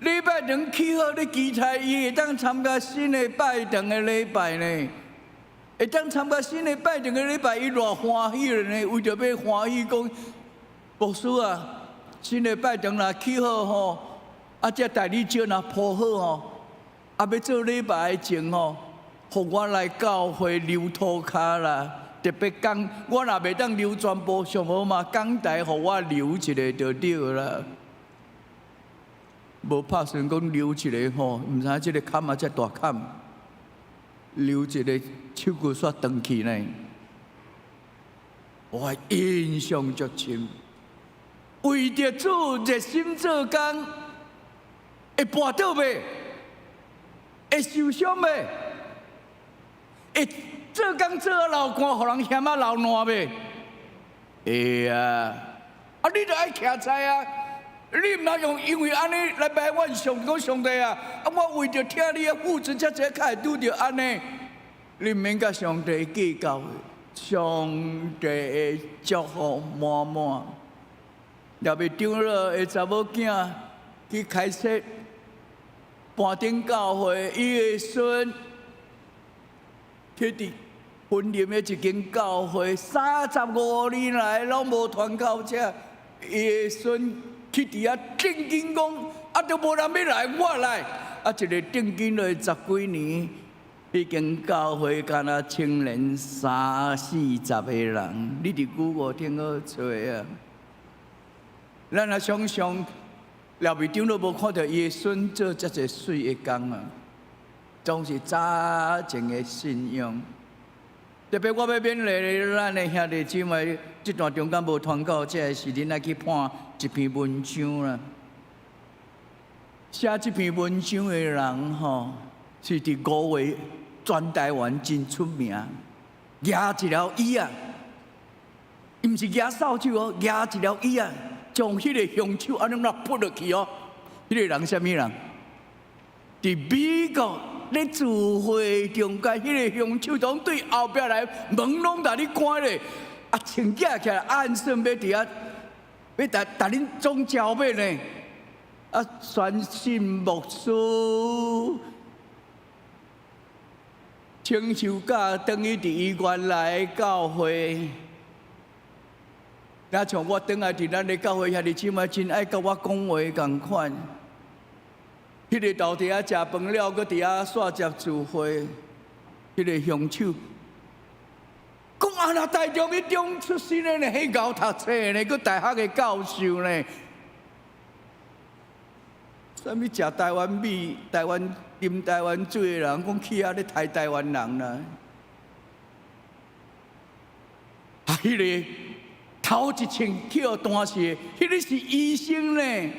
禮拜堂起好咧期待伊會當參加新的拜堂的禮拜呢。會當參加新的拜堂的禮拜，伊偌歡喜咧呢？為著欲歡喜講，牧師啊，新的拜堂若起好吼，啊，這大理石若鋪好吼，啊，欲做禮拜前吼，予我來教會留塗跤啦。特別講，我若袂當留全部，上好嘛，講台予我留一个就對啦。無拍算講留一个吼，毋知影這个坎啊，遮大坎，留一个手骨煞斷去呢。我印象足深，為著主熱心做工，會跋倒袂？會受傷袂？會做工做啊流汗，予人嫌啊流爛袂？會啊！啊，你著愛徛在啊！你毋通用因為按呢來埋怨上講上帝啊！啊，我為著疼你啊，付出遮濟，較會拄著按呢？你毋免佮上帝計較，上帝的祝福滿滿。廖密長老的查某囝去開設盤頂教會，伊的孫去佇雲林的一間教會，35年來攏無傳教者，伊的孫去佇遐正經講，啊，都無人欲來，我來。啊，一个正經落十幾年，彼間教會敢若青年三四十個人，你佇 Google 頂好揣啊。咱若想像廖密長老無看著伊的孫做遮濟媠的工啊，總是早前的信仰。特別我欲勉勵咱的兄弟姊妹，這段中間無傳教者，是恁愛去看一篇文章啦。寫這篇文章的人吼，是佇5月全台灣真出名，舉一條椅仔，毋是舉掃帚哦，舉一條椅仔，將彼个凶手按呢來撲落去哦。彼个人啥物人？佇美國咧聚會中間，彼个凶手從對後壁來，門攏共你關咧，啊，穿起來，按算欲佇遐，欲共共恁總剿滅呢。啊，宣信牧師請休假，轉去佇伊原來的教會。若像我轉來佇咱的教會，兄弟姊妹真愛佮我講話仝款。彼个沓佇遐食飯了，閣佇遐煞接聚會。彼个凶手講啊，若台中一中出身的呢，彼𠢕讀冊呢，閣大學的教授呢。啥物食台灣米、台灣啉台灣水的人，講去遐咧刣台灣人啦。彼个頭一槍去予彈死，彼個是醫生呢。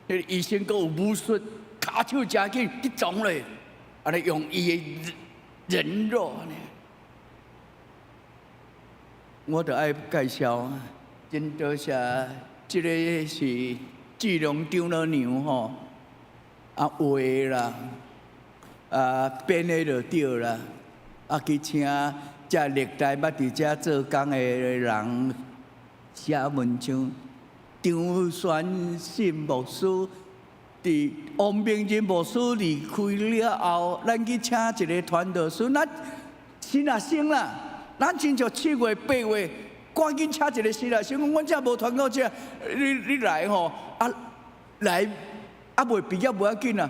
彼個醫生閣有武術，跤手誠緊去撞咧，按呢用伊的人肉按呢。我著愛介紹，真多謝，這个是志龍長老娘吼，啊畫啦，啊編的就對啦，啊去請這歷代捌佇遮做工的人寫文章。張宣信牧師佇王明仁牧師離開了後，咱去請一个傳道師，咱新學生啦，咱親像7月8月，趕緊請一个新學生，講阮遮無傳教者，你來吼，啊來，啊未畢業無要緊啊。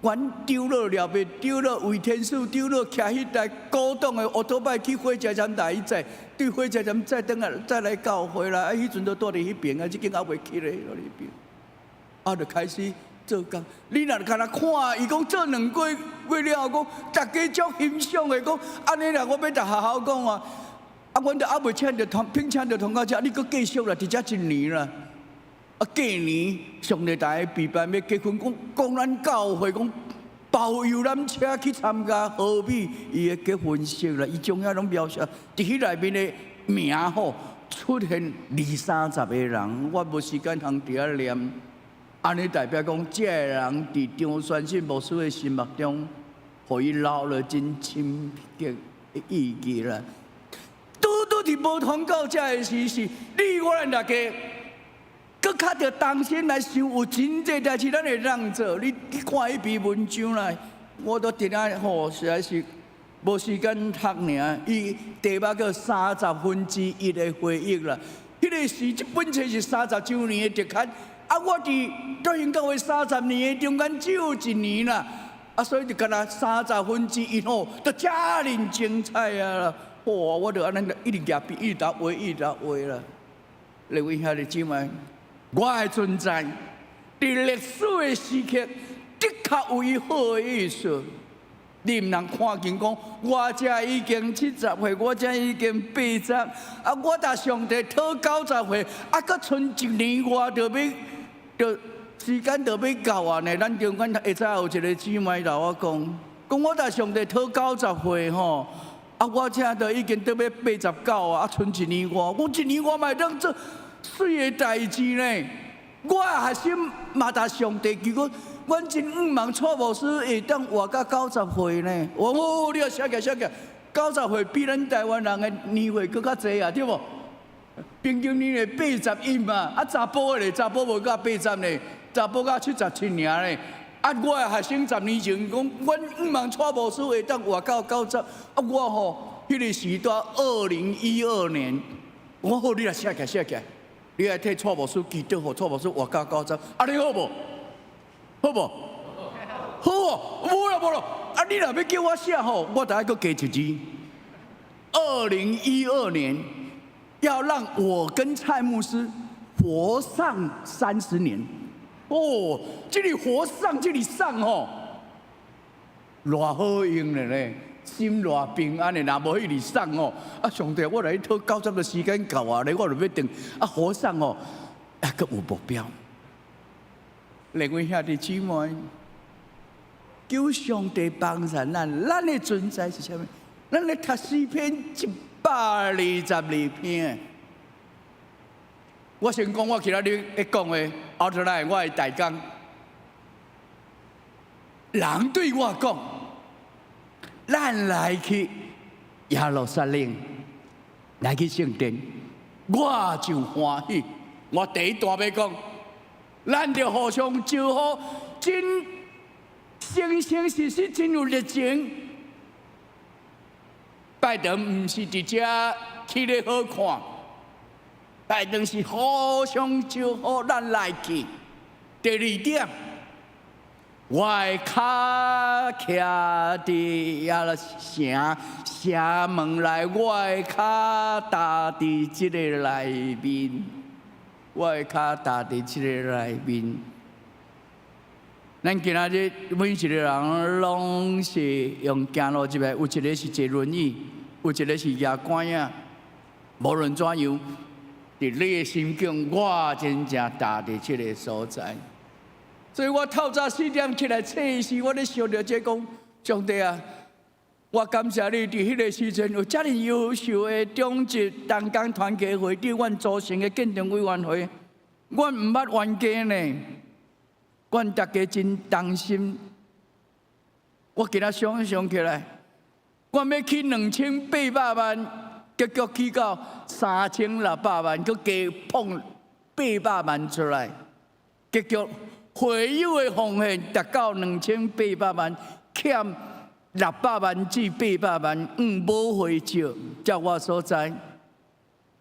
阮長老了袂，長老魏天賜長老騎彼台古董的烏托擺去火車站來伊載，對火車站載轉來再來教會啦。啊，彼陣都蹛佇彼爿啊，這間猶未起咧，佇彼爿。啊，就開始做工。你若干焦看，伊講做兩個月了後，講逐家足欣賞的，講按呢啦，我欲佇學校講啊，啊，阮都猶未請著傳，聘請著傳教者，你閣繼續啦，佇遮一年啦。啊，過年上帝大家備辦欲結婚，講講咱教會講包遊覽車去參加何美伊的結婚式啦，伊將遐攏描寫佇彼內面的名吼出現二三十個人，我無時間通佇遐念。按呢代表講，這個人佇張宣信牧師的心目中，予伊留了真深刻的意義啦。拄拄佇無傳教遮的時是，你我咱大家。閣較著重新來想，有真濟代誌咱會當做。你去看彼篇文章啦，我都佇遐吼，實在是無時間讀爾。伊題目叫三十分之一的回憶啦。彼個時，這本冊是三十週年的特刊，啊，我佇復興教會三十年的中間只有一年啦，啊，所以就干焦三十分之一吼，就遮爾精彩啊！哇，我就按呢一直舉筆，一直畫，一直畫啦。各位兄弟姊妹，我的存在，佇歷史的時刻，的確有伊好的意思。你毋通看見講，我這已經70歲，我這已經80，啊，我共上帝討90歲，啊，閣賰一年外就欲，就時間就欲到啊呢。咱中間下早有一个姊妹來我講，講我共上帝討90歲吼，啊，我這都已經都欲89啊，啊，賰一年外，我一年外嘛會當做媠的代誌呢。我的學生嘛，共上帝求講，阮真向望蔡牧師會當活到九十歲呢。哦，你也寫起寫起，九十歲比咱台灣人的年歲閣較濟啊，對無？平均年齡81嘛，啊查埔的咧，查埔無到80呢，查埔到77爾呢。啊，我的學生10年前講，阮向望蔡牧師會當活到九十，啊我吼，彼个時代2012年，我好，你來寫起寫起。你來替蔡牧師祈禱，予蔡牧師活到九十，啊你好無？好無？好哦，無啦無啦，啊你若欲叫我寫吼，我著愛閣加一字。2012年，要讓我跟蔡牧師活上30年。哦，這裡活上，這裡上吼，偌好用的咧，心偌平安的，若無彼裡送吼，啊上帝，我來討九十的時間到啊咧，我就欲轉啊活上吼，啊閣有目標。兩位兄弟姊妹，求上帝幫助咱，咱的存在是啥物？咱咧讀詩篇122篇。我先講我今仔日欲講的，後頭來我的大綱。人對我講，咱來去耶路撒冷，來去聖殿，我就歡喜。我第一段欲講，咱著互相招呼，真誠誠實實，真有熱情。拜堂毋是佇遮起咧好看，拜堂是互相招呼，咱來去。第二點，我的跤徛佇耶路城城門內，我的跤踏佇這个內面，我的跤踏佇這个內面。咱今仔日每一个人攏是用行路入來，有一个是坐輪椅，有一个是舉拐仔。無論怎樣，佇你的心境，我真正踏佇這个所在。所以我透早4點起來冊時，我咧想著這講，上帝啊，我感謝你佇彼个時陣有遮爾優秀的長執同工團契會長，阮組成的見證委員會，阮毋捌冤家呢，阮大家真同心。我今仔想想起來，我欲起2800萬，結果起到3600萬，閣加碰八百萬出來，結局會友的奉獻達到2800萬，欠600萬至800萬，無回照，照我所知，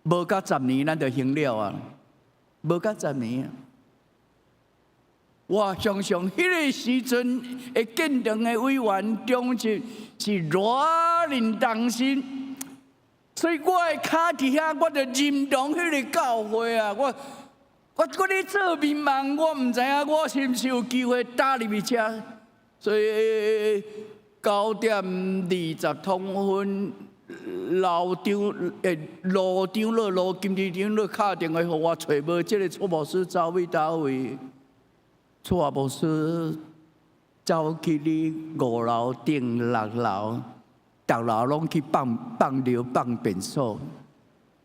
無到十年咱就還了啊，無到十年啊。我相信彼个時陣的建堂的委員長執是偌爾同心。所以我的跤佇遐，我就認同彼个教會啊！我咧做眠夢，我毋知影我是毋是有機會踏入去遮。所以9點20通分，老長盧長老盧金枝長老敲電話予我，揣無這个蔡牧師走去佗位？蔡牧師走去你5樓頂6樓。逐樓攏去放放尿放便所，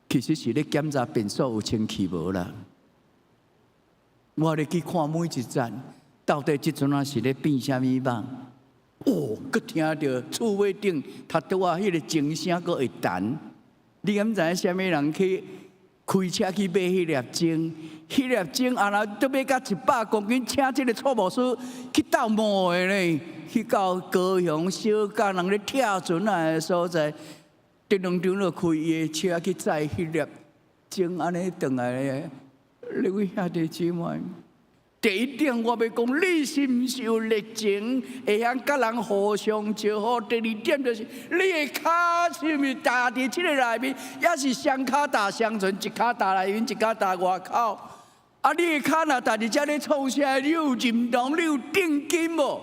其實是咧檢查便所有清氣無啦。我咧去看每一層，到底這陣仔是咧變啥物夢？哦，閣聽著厝尾頂頭拄仔彼个鐘聲閣會彈。你敢知影啥物人去開車去買彼粒鐘？彼粒鐘啊，若都買甲100公斤，請這个蔡牧師去鬥磨的呢？去到高雄小港人咧拆船仔的所在，德龍長老開伊的車去載彼粒鐘，按呢轉來咧。你位兄弟姊妹，第一點我欲講，你是毋是有熱情，會曉佮人互相招呼？第二點就是，你的跤是毋是踏佇這个內面，抑是雙跤踏雙船，一跤踏內面，一跤踏外口？啊，你的跤若踏佇遮咧創啥？你有認同？你有定金無？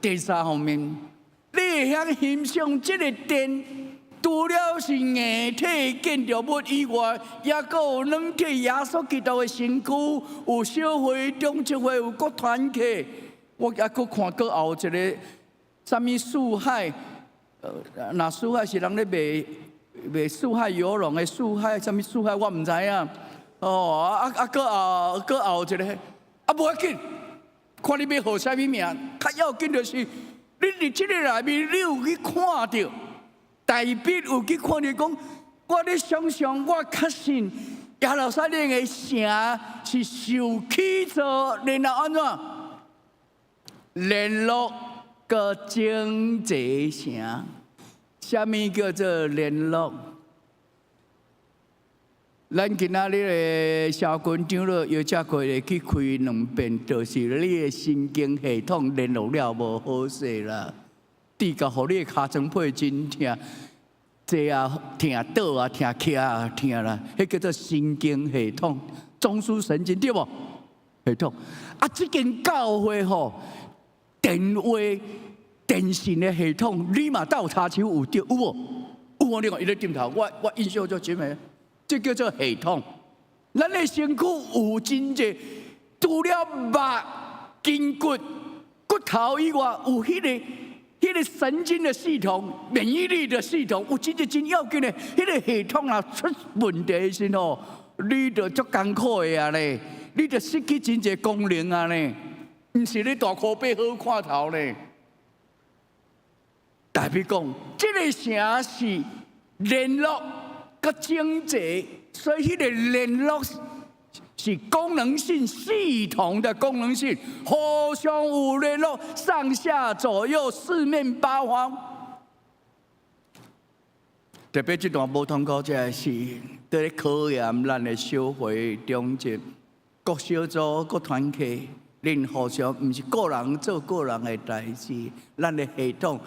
第三方面，你會曉欣賞這个殿，除了是硬體建築物以外，抑閣有軟體耶穌基督的身軀，有小會、長執會，有各團契。我抑閣看閣後一个啥物四海，若四海是人咧賣賣四海遊龍的四海，啥物四海我毋知影。哦，啊啊，閣後一个，啊無要緊。看你欲號啥物名，較要緊就是你佇這个內面，你有去看著，代表有去看著講，我咧想象，我確信耶路撒冷的城是受起造，然後按怎聯絡閣整齊城？啥物叫做聯絡？咱今仔日的蕭軍長老邀請過來去開兩遍，就是你的神經系統聯絡了無好勢啦，直到予你的尻川皮真疼，坐啊疼，倒啊疼，徛啊疼啦，彼叫做神經系統、中樞神經對無？系統啊，這間教會吼，電話、電信的系統，你嘛鬥插手有著有無？有無？你看伊咧點頭，我印象足深的。這叫做系統。咱的身軀有真濟，除了肉、筋骨、骨頭以外，有彼個神經的系統、免疫力的系統，有真濟真要緊的。彼個系統若出問題的時吼，你就足艱苦的啊咧，你就失去真濟功能啊咧，毋是咧大箍八好看頭咧。代表講，這个城是聯絡閣整齊，所以彼个聯絡是功能性系統的功能性，互相有聯絡，上下左右四面八方。特別這段無通過，這是佇咧考驗咱的小會長執、各小組、各團契，恁互相毋是個人做個人的代誌，咱的系統，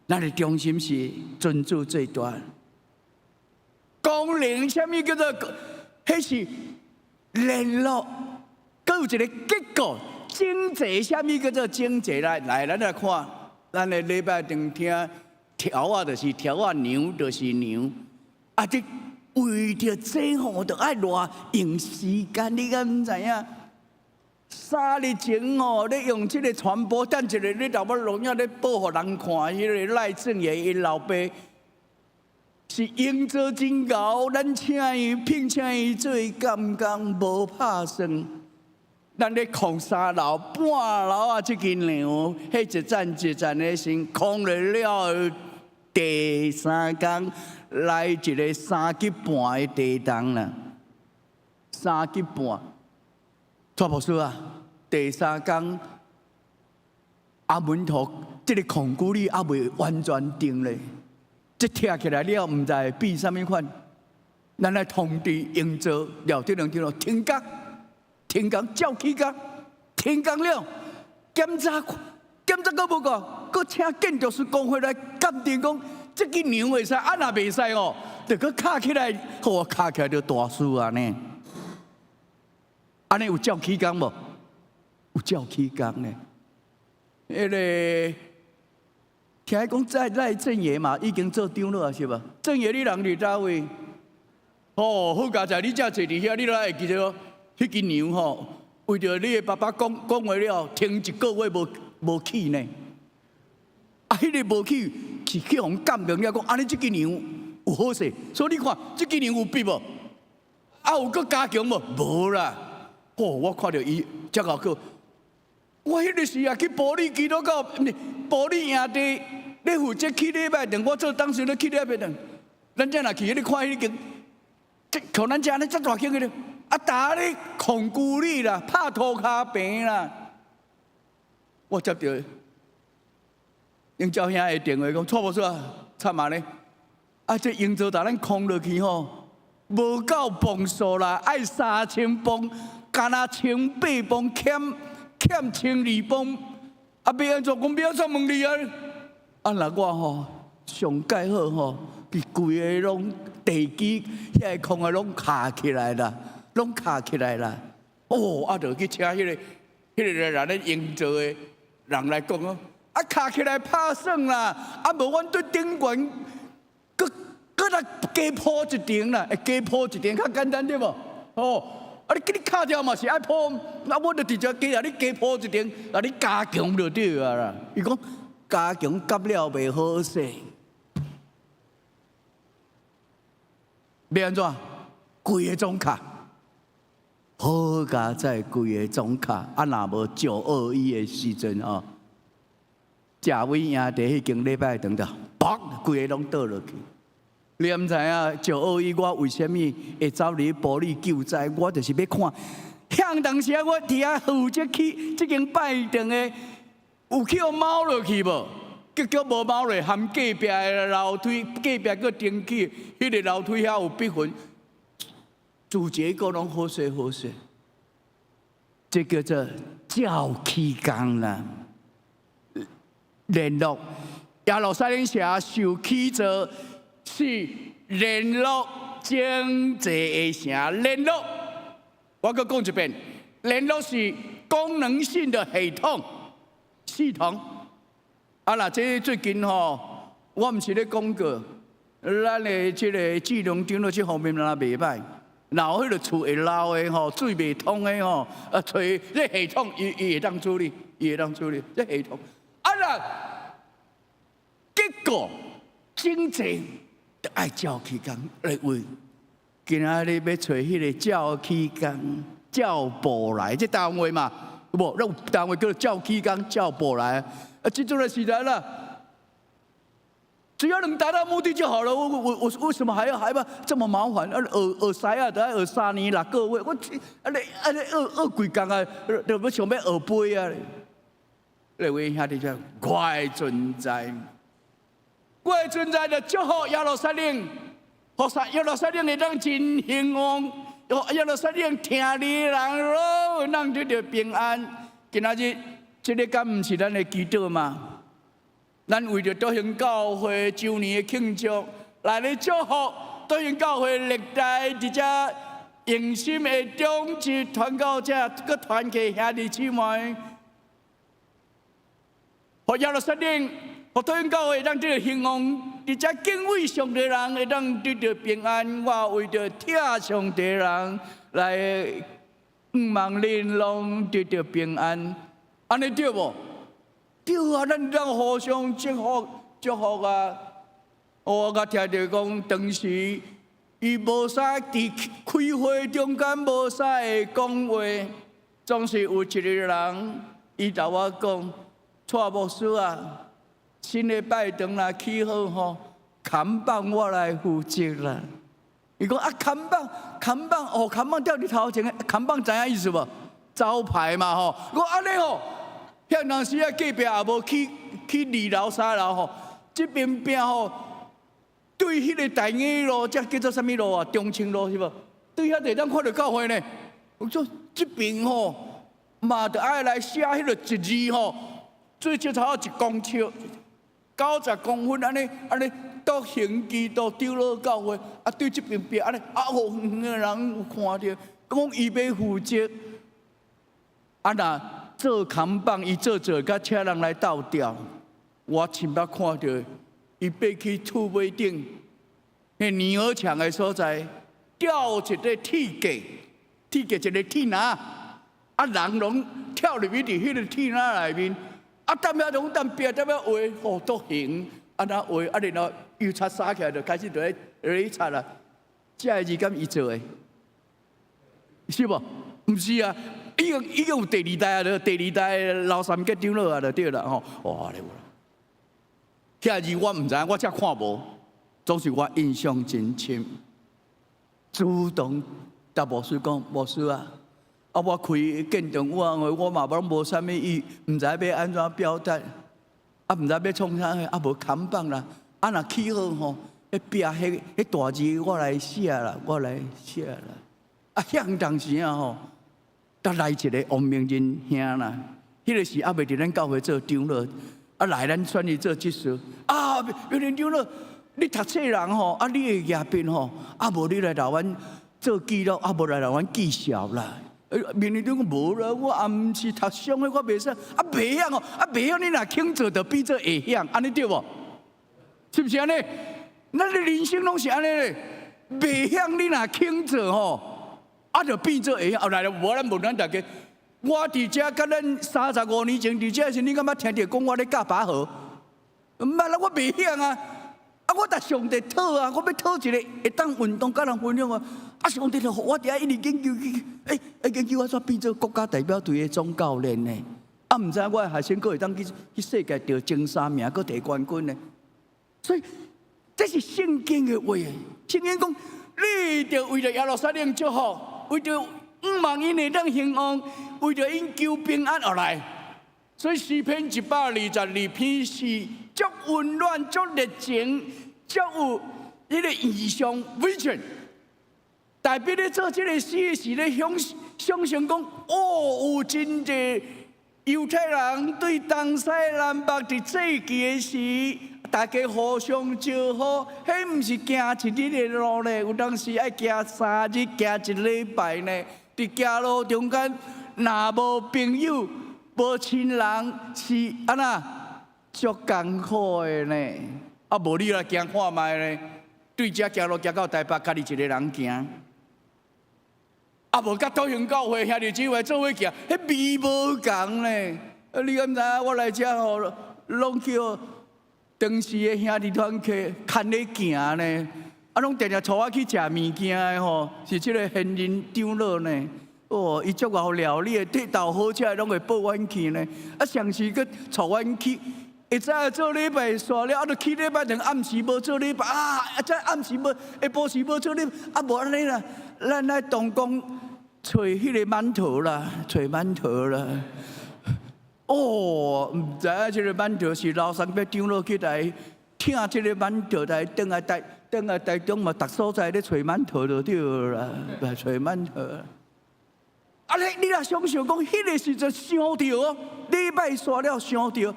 咱的中心是尊主最大。功能啥物叫做？彼是聯絡，閣有一個結構，整齊啥物叫做整齊？來來，咱來看，咱的禮拜堂聽柱仔就是柱仔，娘就是娘。啊，這為著這吼，就愛偌用時間，你敢毋知影？3日前吼，咧用這個傳播，等一下你頭尾錄影咧報予人看，彼個賴正爺𪜶老爸是營造真𠢕，咱請伊聘請伊做監工，無拍算。咱咧控三樓半樓啊，這間梁，彼一層一層的先空了了後，第三工來一個三級半的地動啦，三級半。蔡牧師啊，第三工阿門頭這個控股你猶未完全定咧，這拆起來了，毋知會變啥物款。咱來通知營造了，這兩天咯，停工，停工，照起工，停工了，檢查檢查閣無夠，閣請建築師公會來鑑定講，這支梁會使，啊若袂使哦，就閣敲起來，好敲起來就大事啊呢。按呢有照起工無？有照起工呢。彼個聽講在賴正爺嘛，已經做長老啊，是無？正爺你人佇佗位？哦，好佳哉，你遮坐佇遐，你來會記得彼支梁吼，為著你的爸爸講講話了，停一個月無無起呢。啊，彼個無起是去予鑑定了，講按呢這支梁有好勢，所以你看這支梁有變無？啊，有閣加強無？無啦。哦，我看著伊遮𠢕叫，我彼個時啊去埔里基督教，毋是埔里營地，咧負責起禮拜堂，我做董事咧起禮拜堂。咱遮若去，你看彼間，這像咱遮按呢遮大間个咧，啊，逐咧控舊里啦，拍塗跤棚啦。我接著英照兄的電話講，蔡牧師啊，慘啊咧，啊，這營造共咱空落去吼，無夠磅數啦，愛3000磅。敢若千八磅，欠欠1200磅，啊！欲按怎講？欲按怎問你啊？啊！若我吼上蓋好吼，伊規個攏地基遐個空的攏卡起來啦，攏卡起來啦。哦，啊，就去請彼個人咧營造的人來講哦，啊，卡起來拍算啦，啊，無阮對頂懸，閣閣來加鋪一層啦，會加鋪一層較簡單對無？哦。啊！你叫你敲掉嘛是愛鋪，啊！我就直接加啊！你加鋪一層，啊！你加強就對啊啦。伊講加強夾了袂好勢，欲按怎？規个總敲，好佳哉，規個總敲。啊，若無921的時陣哦，食尾營地彼間禮拜堂就，砰，規个攏倒落去。你毋知影921我為啥物會走入埔里救災？我就是欲看。遐當時啊，我佇遐負責去這間拜堂的，有去予貓落去無？結果無貓落，含隔壁的樓梯，隔壁閣登去，彼個樓梯遐有逼痕，主結構攏好勢好勢。這叫做照起工啦，聯絡耶路撒冷城受起造。是聯絡經濟的城，聯絡，我閣講一遍，聯絡是功能性的系統系統。啊，若這最近吼，我毋是咧講過，咱的這個智能長老這方面若袂歹，若有彼個厝會漏的吼，水袂通的吼，啊，揣這系統伊伊會當處理，伊會當處理這系統。啊，若結果經濟。愛照起工來為，今仔日欲揣彼個照起工、照步來，這台灣話嘛，無？咱有台灣話叫做照起工、照步來。啊，這陣的時代啦，只要能達到目的就好了。我我我為什麼還要這麼麻煩？啊，學學師仔，著愛學3年6個月。我啊你啊你學學幾工啊，就欲想欲學飛啊！各位兄弟姐妹，我的存在。我的存在就祝福耶路撒冷，予耶路撒冷會當真興旺，予耶路撒冷聽你人攏當得著平安。今仔日這个敢毋是咱的祈禱嗎？咱為著德興教會周年的慶祝，來咧祝福德興教會歷代佇遮用心的長執傳教者，閣團契兄弟姊妹，予耶路撒冷。予土興教會當得著興旺，佇遮敬畏上帝人會當得著平安。我為著疼上帝人來向望恁攏得著平安，按呢對無？對啊，咱當互相祝福祝福啊！我閣聽著講，當時伊無啥佇開會中間無啥會講話，總是有一個人，伊共我講：蔡牧師啊，新的拜堂若起好吼，看板我來負責啦。伊講啊，看板，看板哦，看板吊佇頭前，看板知影意思無？招牌嘛吼。我按呢吼，遐當時啊，隔壁也無起起二樓三樓吼，這邊壁吼，對彼個大雅路，這叫做啥物路啊？中清路是無？對遐就會當看著教會呢。我說這邊吼，嘛著愛來寫彼個一字吼，最少差不多1公尺，90公分按呢按呢，獨行基督長老教會啊，對這邊壁按呢啊，予遠遠的人有看著，講伊欲負責，啊若做看板，伊做做佮請人來鬥吊，我親目看著伊爬去厝尾頂，彼泥鵝牆的所在，吊一個鐵架，鐵架一個鐵籃，啊人攏跳入去佇彼個鐵籃內面，啊踮遐攏踮壁踮遐畫，吼足型，按怎畫，啊然後油漆灑起來就開始就咧咧擦啦。這个字敢伊做的？是無？毋是啊，已經已經有第二代啊，第二代老三結長老啊，就對啦吼。哇，咧有啦。遐字我毋知影，我才看無，總是我印象真深。主動佮牧師講，牧師啊，啊我開見證會，我嘛攏無啥物意，毋知欲按怎表達，啊毋知欲創啥，啊無看板啦，啊若起好吼，彼壁彼彼大字我來寫啦，我來寫啦。啊，遐當時啊吼，才來一個王明仁兄啦，彼個時猶未佇咱教會做長老。啊，來咱選伊做執事。啊，明仁長老，你讀冊人吼，啊，你會舉筆吼，啊，無你來留阮做記錄，啊，無來留阮記紹啦。明仁長講無啦，我也毋是讀商的，我袂使。啊，袂曉哦，啊，袂曉你若肯做，就變做會曉，按呢對無？是毋是按呢？咱的人生攏是按呢咧，袂曉你若肯做吼，啊，就變做會曉。後來無咱問咱大家。我佇遮佮咱35年前佇遮時，你敢捌聽著講我咧教拔河？毋捌啦，我袂曉啊！啊，我共上帝討啊，我欲討一個會當運動佮人分享啊！啊，上帝就予我佇遐一直研究去，欸，研究我煞變做國家代表隊的總教練呢？啊，毋知我的學生閣會當去去世界得前三名，閣提冠軍呢？所以這是聖經的話，聖經講，你著為著耶路撒冷祝福，為著向望𪜶會當興旺，為著𪜶求平安而來。所以詩篇122篇是足溫暖、足熱情、足有彼個異象 vision。大衛咧做這個詩時咧，想想象講，哦，有真濟猶太人對東西南北佇祭祀的時，大家互相招呼，彼毋是行一日的路咧，有當時愛行3日、行一禮拜呢。佇行路中間，若無朋友、無親人，是按怎足艱苦的呢？啊，無你來行看覓呢？對遮行路行到台北，家己一個人行。啊，無佮土興教會兄弟姊妹做伙行，彼味無仝呢。啊，你敢知影？我來遮吼，攏叫當時的兄弟團契牽咧行呢。啊，攏定定帶我去食物件的吼，是這個現任長老呢。哦，伊足𠢕料理的，鐵豆好食的攏會報阮去呢。啊，上次閣帶阮去，下早做禮拜煞了，啊，著去禮拜堂暗時無做禮拜啊，啊，這暗時無下晡時無做禮拜，啊，無按呢啦，咱來東宮揣彼個饅頭啦，揣饅頭啦。哦，毋知影這個饅頭是老三伯長老起來疼這個饅頭來轉來台，轉來台中嘛，逐所在咧揣饅頭就對啦，來揣饅頭。啊！你若想象講，彼個時陣傷著哦，禮拜煞了傷著，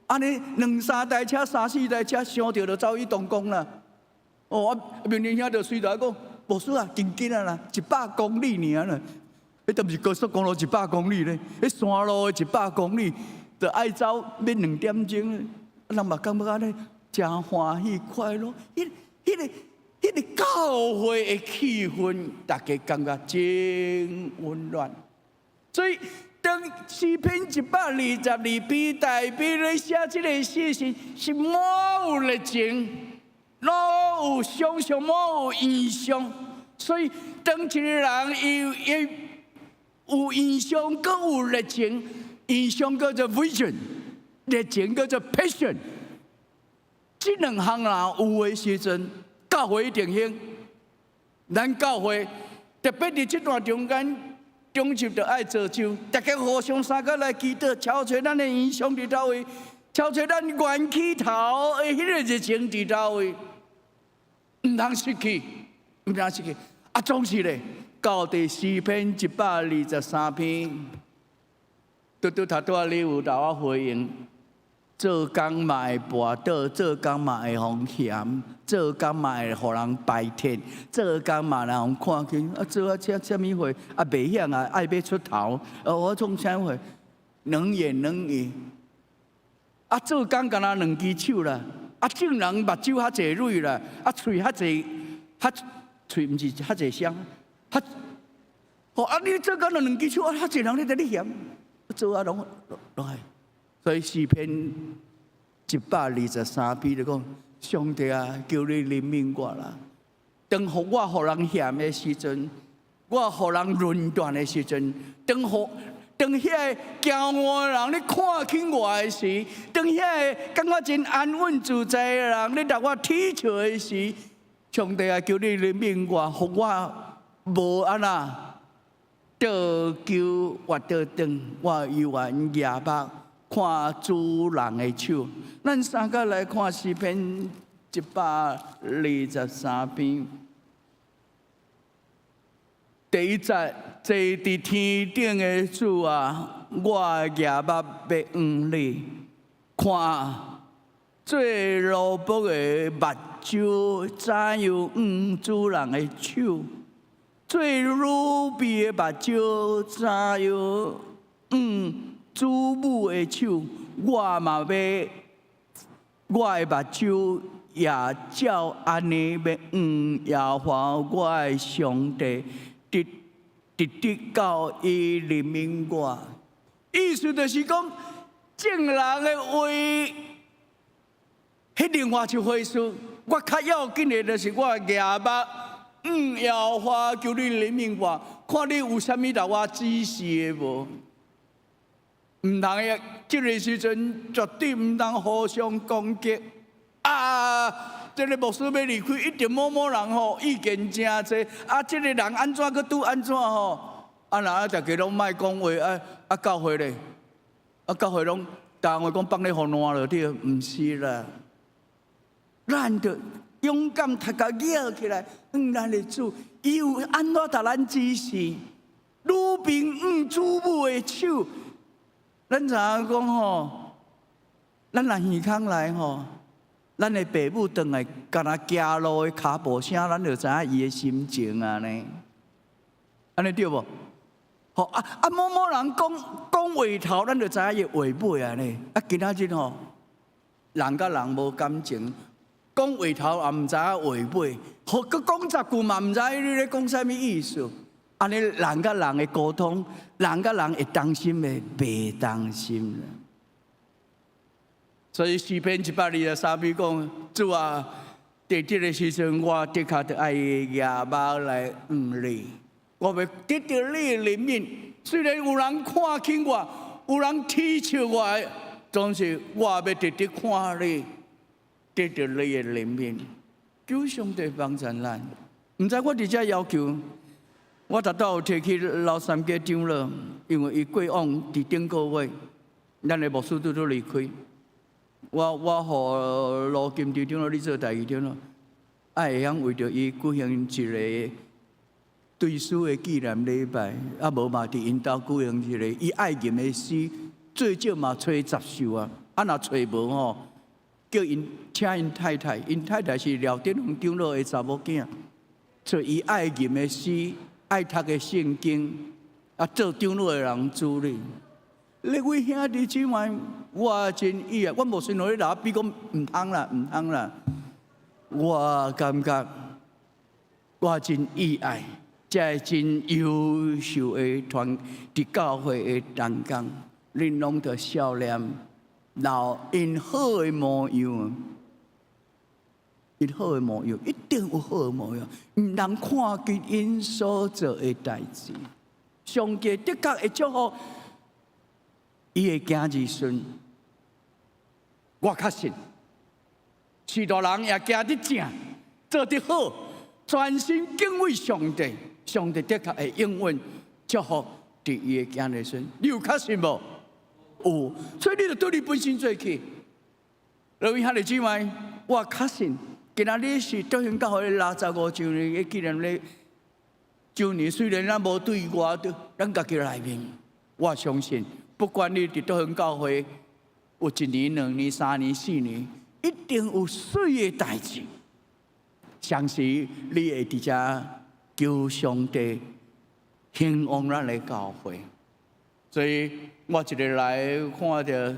按呢兩三台車、三四台車傷著就走去東宮啦。哦，啊，明明兄就隨台講，牧師啊，真緊啊啦，100公里爾啦，彼都毋是高速公路一百公里咧，彼山路的一百公里，就愛走欲2點鐘。人嘛感覺按呢誠歡喜快樂，彼個教會的氣氛，大家感覺真溫暖。所以當詩篇122篇大衛咧寫這个詩時，是滿有熱情，滿有想象，滿有異象。所以當一個人伊有異象，閣有熱情，異象叫做 vision，熱情叫做 passion。這兩項若有的時陣，教會一定興。咱教會特別佇這段中間，中秋就愛造就，大家互相相佮來祈禱，敲揣咱的異象佇佗位，敲揣咱元起頭的彼個熱情佇佗位，毋通失去，毋通失去。啊，總是咧，到佇詩篇123篇，拄拄頭拄仔你有留我回應。做工嘛會跋倒，做工嘛會予嫌，做工嘛會予人排斥，做工嘛人看輕。啊，做啊這啥物貨？啊，袂曉啊，愛欲出頭。我創啥貨？冷言冷語。啊，做工敢若兩支手啦。啊，眾人目睭較濟蕊啦。啊，喙較濟，較喙毋是較濟聲。較，哦，啊，你做工就兩支手，啊，較濟人咧佇咧嫌。做啊，攏攏係。所以詩篇123篇就講：上帝啊，求你憐憫我啦！當予我予人嫌的時陣，我予人論斷的時陣，當彼个驕傲的人咧看輕我的時，當彼个感覺真安穩自在的人咧共我恥笑的時，上帝啊，求你憐憫我，予我無按怎倒勼越倒轉，我猶原舉目看主人的手。咱相佮來看詩篇123篇。第一節，坐佇天頂的主啊，我舉目欲望你，看做奴僕的目睭怎樣向主人的手，做女婢的目睭怎樣向主母的手，我嘛欲，我的目睭也照按呢欲望耶和華我的上帝，直直直到伊憐憫我。意思就是講，眾人的話，彼另外一回事。我較要緊的就是我舉目向耶和華，求你憐憫我，看你有啥物共我指示的無？毋通的，這个時陣絕對毋通互相攻擊。啊！這个牧師欲離開，一定某某人吼意見誠濟。啊，這个人按怎閣拄按怎吼？啊，若啊，大家攏莫講話，啊啊，教會咧，啊教會攏逐項話講放咧予爛落對，毋是啦。咱著勇敢頭殼舉起來，向咱的主，伊有按怎共咱指示？女婢向主母的手，咱知影講吼，咱若耳空來吼，咱的爸母轉來，敢若行路的跤步聲，咱就知影伊的心情啊呢。按呢對無？吼啊啊！某某人講講話頭，咱就知影伊話尾啊呢。啊，今仔日吼，人佮人無感情，講話頭也毋知影話尾，予閣講10句嘛毋知你咧講啥物意思。按呢人佮人的溝通，人佮人會當心的，袂當心。所以詩篇123篇講，主啊，佇這个時陣，我的確著愛舉目來望你，我欲得著你的憐憫。雖然有人看輕我，有人恥笑我，總是我欲直直看你，得著你的憐憫。求上帝幫助咱。毋知我佇遮要求，我頭拄有提起老三家長老，因為伊過往佇頂個月，咱的牧師拄拄離開。我予盧金隊長老你做代議長老，愛會曉為著伊舉行一個追思的紀念禮拜，啊無嘛佇𪜶兜舉行一個伊愛吟的詩，最少嘛揣10首啊，啊若揣無吼，叫𪜶請𪜶太太，𪜶太太是廖典宏長老的查某囝，做伊愛吟的詩，愛讀的聖經，啊做長老的人主禮。各位兄弟姊妹，我真意愛，我無信予你老比講毋通啦，毋通啦。我感覺我真意愛，這真優秀的團佇教會的同工，恁攏著少年，留𪜶好的模樣，𪜶好的模樣，一定有好的模樣，毋通看見𪜶所做的代誌。上帝的確會祝福伊的囝兒孫，我確信，許多人也行得正，做得好，專心敬畏上帝，上帝的確會應允祝福佇伊的囝兒孫。你有確信無？有，所以你就對你本身做起。各位兄弟姊妹，我確信，今仔日是德興教會65週年的紀念日。周年雖然咱無對外佇咱家己內面，我相信，不管你佇德興教會有一年、兩年、三年、四年，一定有媠的代誌。相信你會佇遮求上帝興旺咱的教會。所以我一日來看著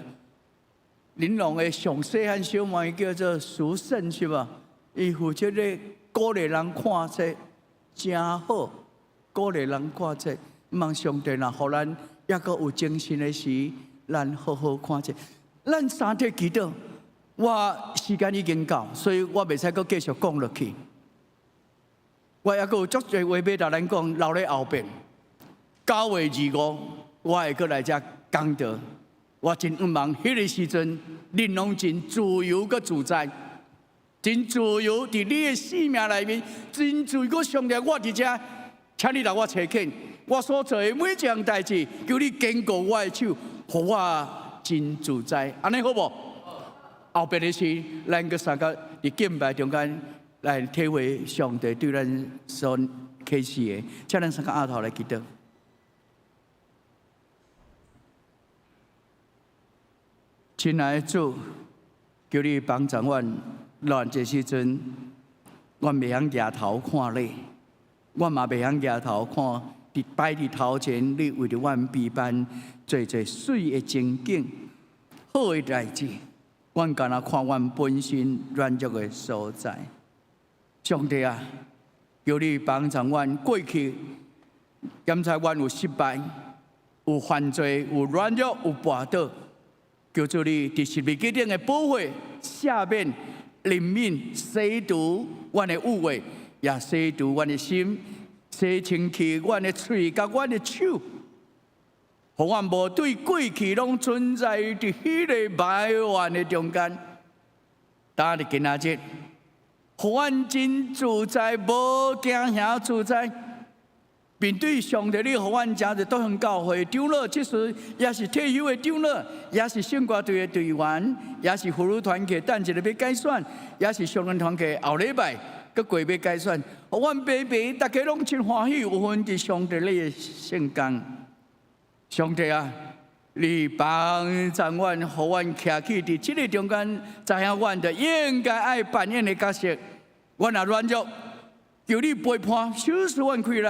恁兩个上細漢小妹叫做淑勝，是無？伊負責咧鼓勵人看冊，誠好，鼓勵人看冊。望上帝若予咱猶閣有精神的時，咱好好看冊。咱三體祈禱，我時間已經到，所以我袂使閣繼續講落去。我猶閣有足濟話欲共咱講，留咧後邊。9月25，我會閣來遮講道。我真向望，彼个時陣，恁攏真自由閣自在，真自由佇你的生命內面，真自由閣上帝，我佇遮，請你來我差遣，我所做的每一項代誌，求你堅固我的手，予我真自在，按呢好無？後邊的事，咱閣相共佇敬拜中間來體會上帝對咱所啟示的，請咱三個阿頭來祈禱。親愛的主，求你幫助阮，亂這時陣，阮袂曉舉頭看你，阮嘛袂曉舉頭看佇擺佇頭前，你為著阮備辦濟濟媠的情景、好的代誌，阮干焦看阮本身軟弱的所在。上帝啊，求你幫助阮過去，檢查阮有失敗、有犯罪、有軟弱、有跋倒。求主你佇十字架頂的寶血赦免、憐憫、洗除阮的污穢，也洗除阮的心，洗清氣阮的喙佮阮的手，予阮無對過去攏存在佇彼个埋怨的中間。今日今仔日，予阮真自在，無驚嚇自在。面對上帝，你予阮誠濟德興教會長老，這時也是退休的長老，也是聖歌隊的隊員，也是婦女團契等一下欲改選，也是少年團契後禮拜閣過欲改選。予阮白白，大家攏真歡喜，有份佇上帝你的聖工。上帝啊，你幫助阮，予阮徛起佇這個中間，知影阮就應該愛扮演的角色。阮若軟弱，求你陪伴，小使阮氣力。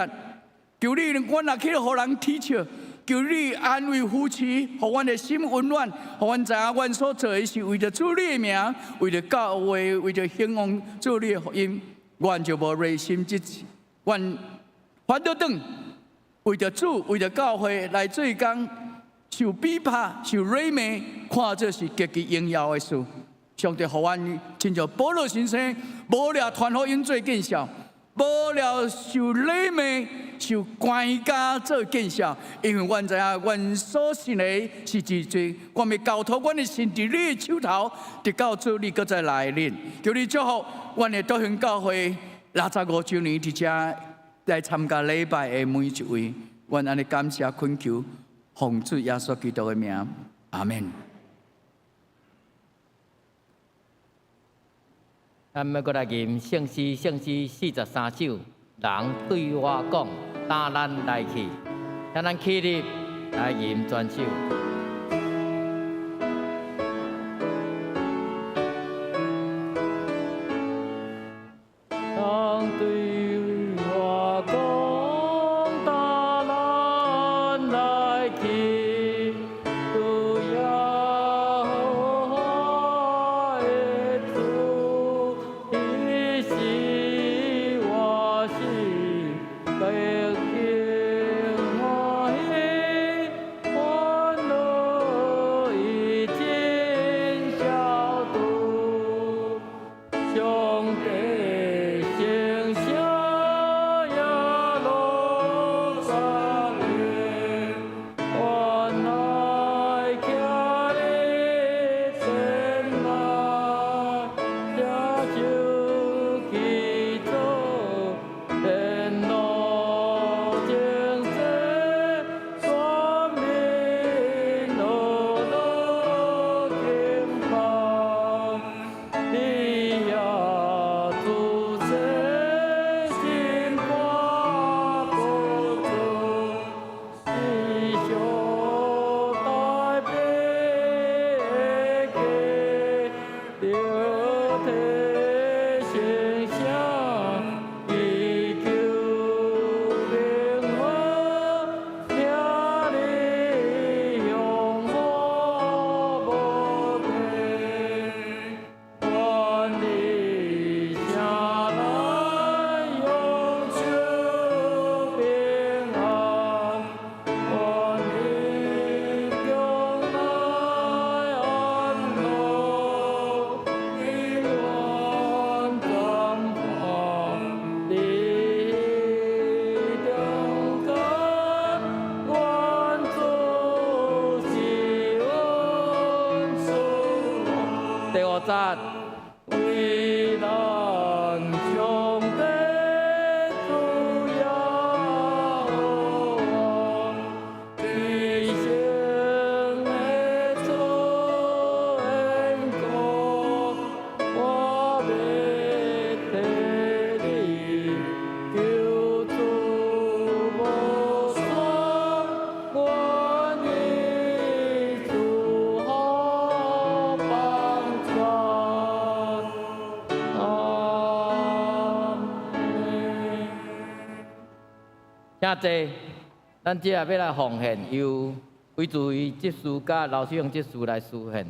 求你，阮若去予人恥笑，求你安慰扶持，予阮的心溫暖，予阮知影阮所做的是為著主你的名，為著教會，為著興旺主你的福音，阮就無熱心這次，阮反倒轉，為著主，為著教會來做工，受逼迫、受辱罵，看做是極其榮耀的事。上帝予阮親像保羅先生，無掠傳福音做見笑。無了受辱罵、受關監做見笑，因為阮知影，阮所信的是真濟，阮欲交託阮的心佇你的手頭，直到主你閣再來臨。求你祝福阮的德興教會65週年佇遮來參加禮拜的每一位，阮按呢感謝懇求，奉主耶穌基督的名，阿門。咱欲閣來吟聖詩，聖詩43首，人對我講，帶咱來去，請咱起立來吟全首。人對我講，帶咱來去，主耶帝聖城耶路撒冷，原來徛佇殿內，接受起做電路精濟，選民樂樂敬拜。你遐主聖神寶座，是上大變革，著提聖城，祈求平和，聽你香火無停。願你城內永久平安，願你宮內安樂，永遠暫伴你中間，願主施恩賜福。第五節，為咱上帝主耶和華，至聖的祝福，我欲替你求主無散，願你祝福幫助。阿們。請坐，咱這下欲來奉獻，由韦祖瑜執事佮劉世勇執事來司獻。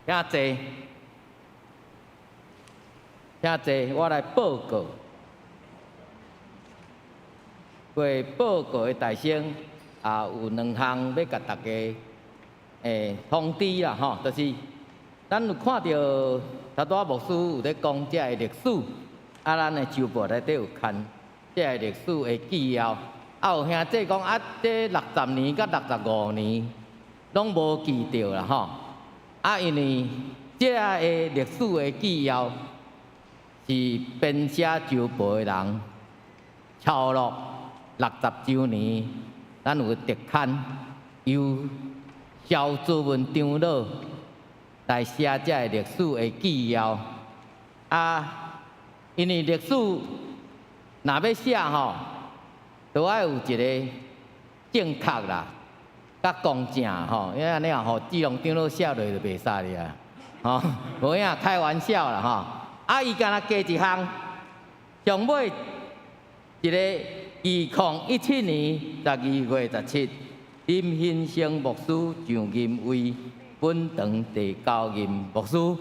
兄弟，兄弟，我來報告。為報告的大聲，也有兩項欲共大家通知啦吼，就是咱有看著頭拄仔牧師有咧講這个歷史，啊，咱的周報內底有刊這个歷史的紀要，啊，有兄弟講啊，這六十年佮65年攏無記著啦吼，啊，因為這个歷史的紀要是編寫周報的人抄錄六十週年，咱有特刊由蕭朱文長老來寫這个歷史的紀要。啊，因為歷史若欲寫吼，都愛有一个正確啦，佮公正吼，因為按呢予志龍長老寫落就袂使哩啊，吼，無影開玩笑啦吼。啊，伊敢若加一項，上尾一个2017年12月17，林興生牧師上任為本堂第九任牧師。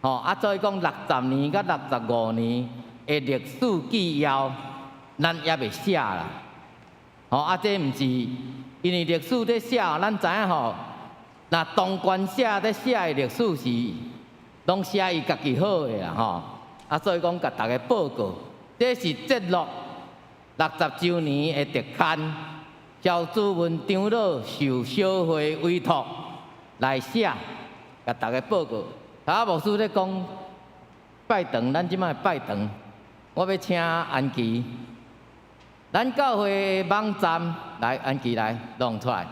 吼，啊，所以講六十年佮65年的歷史紀要，咱猶未寫啦。吼，啊，這毋是因為歷史咧寫，咱知影吼，若當權者咧寫的歷史是攏寫伊家己好的啦吼。啊，所以講共大家報告，這是節錄六十週年的特刊，蕭主文長老受小會委託來寫，共大家報告。頭牧師咧講拜堂，咱這擺拜堂，我欲請安琪，咱教會網站來，安琪來弄出來。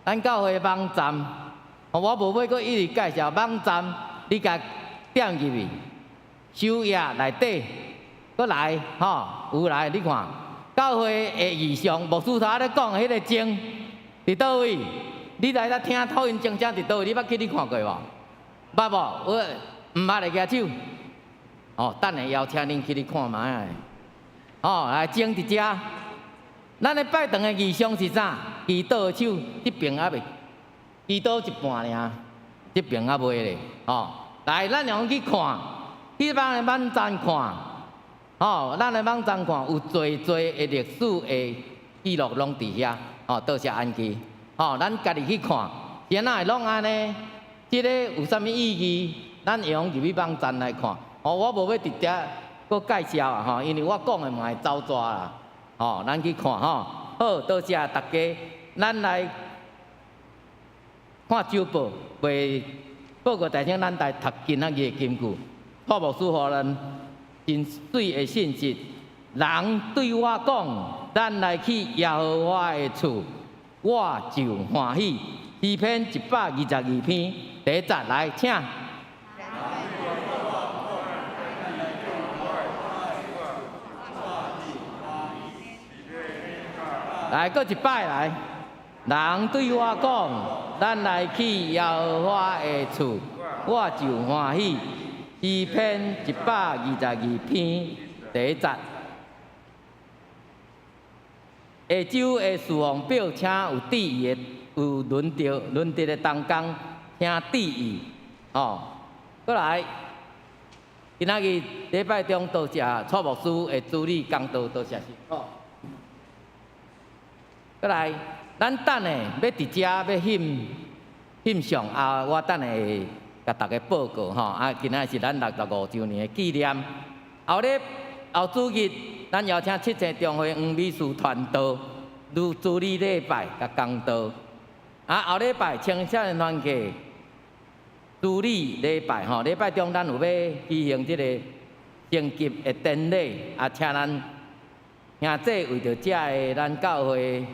咱教會網站，我無欲閣一直介紹網站，你共點入去，首頁內底，閣來吼，有來你看，教會的異象，牧師頭咧講彼个鐘佇佗位？你來遮聽福音鐘聲佇佗位？你捌去你看過無？捌無？我毋捌會舉手。哦，等下邀請恁去你看覓仔。哦，來鐘佇遮。咱咧拜堂的異象是啥？祈禱的手，這爿猶未，祈禱一半爾，這爿猶未咧。哦，來，咱用去看，去咱的網站看。哦，咱的網站看有濟濟的歷史的記錄攏佇遐。哦，多謝安琪。哦，咱家己去看，是按怎會攏按呢？這个有啥物意義？咱會用入去網站來看。哦，我無欲佇遮閣介紹啊，吼，因為我講的嘛會走逝啦。吼，咱去看吼。好，多謝大家。咱來看周報，袂報告大聲，咱來讀今仔日的金句。蔡牧師予咱真媠的信息。人對我講，咱來去耶和華的厝，我就歡喜。詩篇122篇第一節來，請。來，閣一擺來。人對我講，咱來去耶和華的厝，我就歡喜。詩篇122篇第一節。下晝的事奉表，請有注意的、有輪著、輪著的同工，請注意。吼，閣來，今仔日禮拜中多謝蔡牧師的主理講道，多謝辛苦。閣來，咱等下欲佇遮欲翕翕相啊！我等下會共大家報告吼。啊，今仔是咱65週年的紀念。後日後主日，咱邀請七星中會黃美士傳道，來主禮禮拜佮講道。啊，後禮拜青少年團契主禮禮拜吼，禮拜中咱有欲舉行這个升級的典禮，啊，請咱兄弟為著遮个咱教會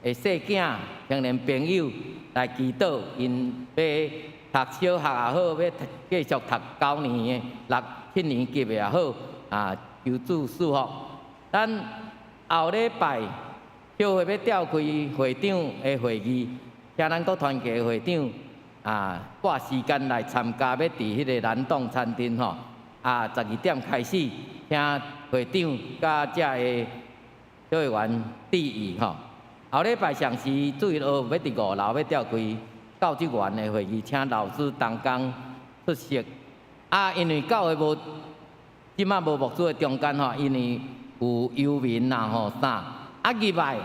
的細囝、青年朋友來祈禱，𪜶欲讀小學也好，欲繼續讀九年的、六七年級的也好，啊，求主賜福。咱後禮拜協會欲召開會長的會議，請咱各團契的會長啊，撥時間來參加，欲佇彼个南洞餐廳吼，啊，12點開始，請會長佮遮个會員注意吼。後禮拜上時主日學欲佇五樓欲召開教職員的會議，請老師同工出席。啊，因為教會無，這馬無牧師的中間吼，因為有遊民啦吼啥，啊入來，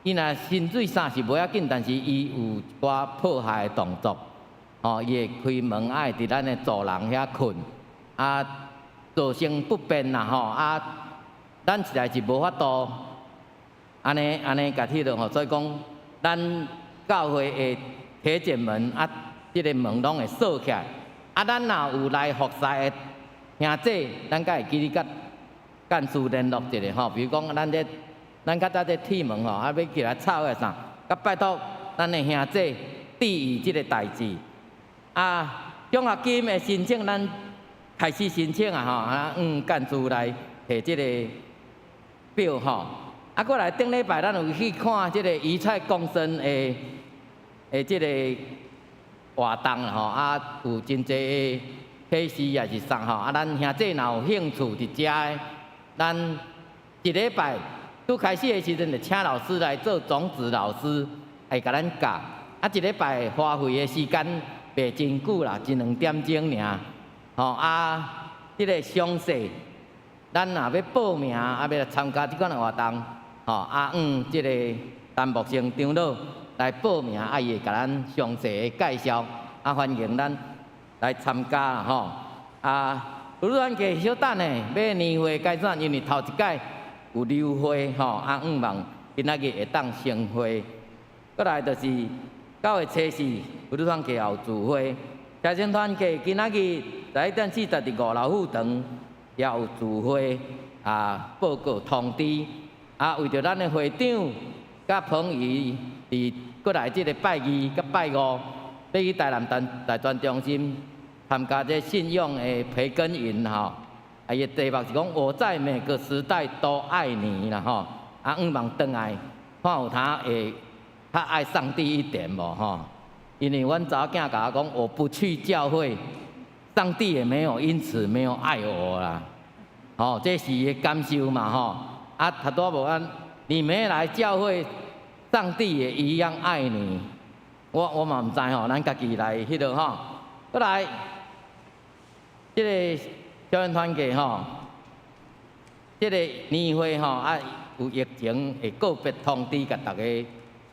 伊若薪水啥是無要緊，但是伊有一寡破壞的動作，吼，伊會開門愛佇咱的走廊遐睏，啊，造成不便啦吼，啊，咱實在是無法度按呢按呢共彼落吼，所以講咱教會的鐵捲門啊，這个門攏會鎖起來。啊，咱若有來服侍的兄弟，咱閣會記得佮幹事聯絡一下吼。比如講，咱這咱較早這鐵門吼，啊，欲起來插的啥，閣拜託咱的兄弟注意這个代誌。啊，獎學金的申請，咱開始申請啊吼，啊，幹事來提這个表吼。啊，過來頂禮拜咱有去看這个魚菜共生的這个活動啦吼，啊，有真濟的啟示也是啥吼，啊，咱兄弟若有興趣佇遮的，咱一禮拜拄開始的時陣，就請老師來做種子老師，會共咱教。啊，一禮拜花費的時間袂真久啦，一兩點鐘爾。吼啊，這个詳細，咱若欲報名，啊，欲來參加這款的活動，吼啊，向這个陳木生長老來報名，啊，伊會共咱詳細的介紹，啊，歡迎咱來參加吼。啊，如咱家小等下，欲年會改怎？因為頭一擺有流會吼，啊，向望今仔日會當成會。過來就是9月初四，如咱家也有聚會。家庭團契今仔日11點40佇五樓副堂也有聚會啊，報告通知。啊，為著咱的會長佮彭儀佇過來這个拜二佮拜五，欲去台南大專中心參加這信仰的培根營吼。啊，伊的題目是講我在每個時代都愛你啦吼。啊，向望轉來看有通會較愛上帝一點無吼？因為阮查某囝共我講，我不去教會，上帝也沒有因此沒有愛我啦。吼，這是伊的感受嘛吼。啊，頭拄仔無按，你沒來教會，上帝也一樣愛你。我嘛毋知吼，咱家己來彼落吼。過來，這个少年團契吼，這个年會吼啊有疫情會個別通知，共大家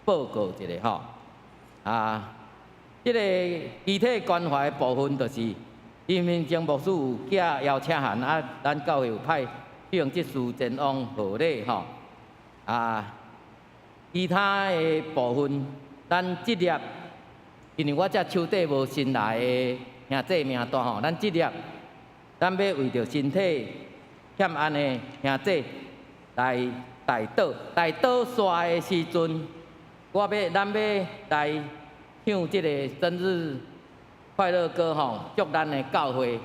報告一下吼。啊，這个肢體關懷的部分，就是林明正牧師有寄邀請函啊，咱教會有派去執事前往賀禮吼。啊，其他的部分，咱這粒，因為我這手底無新來的兄弟名單吼，咱這粒，咱欲為著身體欠安的兄弟來代禱，代禱煞的時陣，咱欲來唱這个生日快樂歌吼，祝咱的教會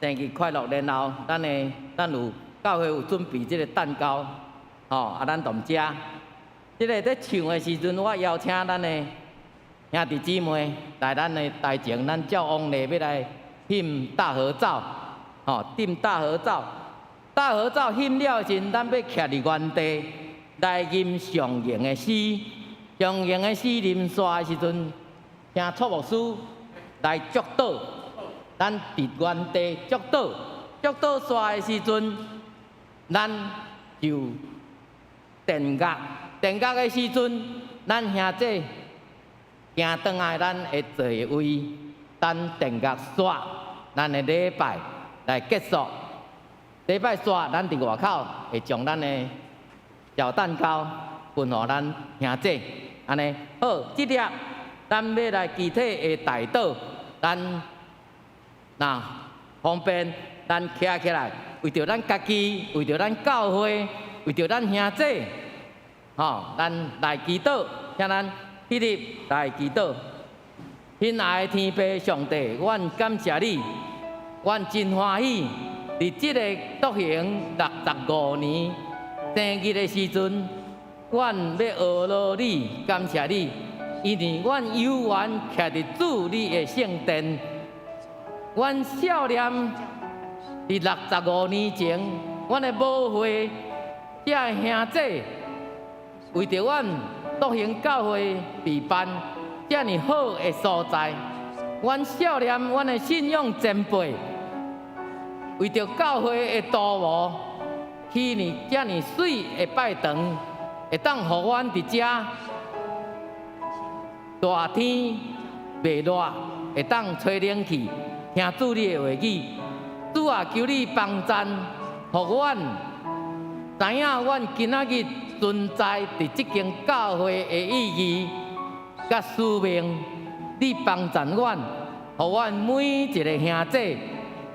生日快樂。然後，咱有教會有準備這个蛋糕，吼，啊，咱同食。這个咧唱的時陣，我邀請咱的兄弟姊妹來咱的台前，咱照往例欲來翕大合照，吼，翕大合照。大合照翕了的時陣，咱欲徛佇原地來吟上榮的詩，上榮的詩吟煞的時陣，請蔡牧師來祝禱。咱佇原地祝禱，祝禱煞的時陣，咱就奠樂，奠樂的時陣，咱兄弟行轉來咱的座位，等奠樂煞，咱的禮拜來結束。禮拜煞，咱佇外口會將咱的小蛋糕分予咱兄弟，按呢好。這粒咱欲來肢體的代禱，咱若方便，咱徛起來，為著咱家己，為著咱教會，為著咱兄弟，吼，咱來祈禱，請咱起立來祈禱。親愛的天父上帝，阮感謝你，阮真歡喜，佇這个獨行65年生日的時陣，阮欲阿羅你，感謝你，因為阮有緣徛佇主你的聖殿，阮少年佇65年前，阮的母會遮的兄弟為著阮獨行教會備辦遮爾好的所在，阮少年，阮的信仰前輩，為著教會的圖謀，起呢遮爾媠的拜堂，會當予阮佇遮大天袂熱，會當吹冷氣，聽主你的話語。主啊，求你幫贊，予阮知影阮今仔日存在佇這間教會的意義佮使命。你幫贊阮，予阮每一个兄弟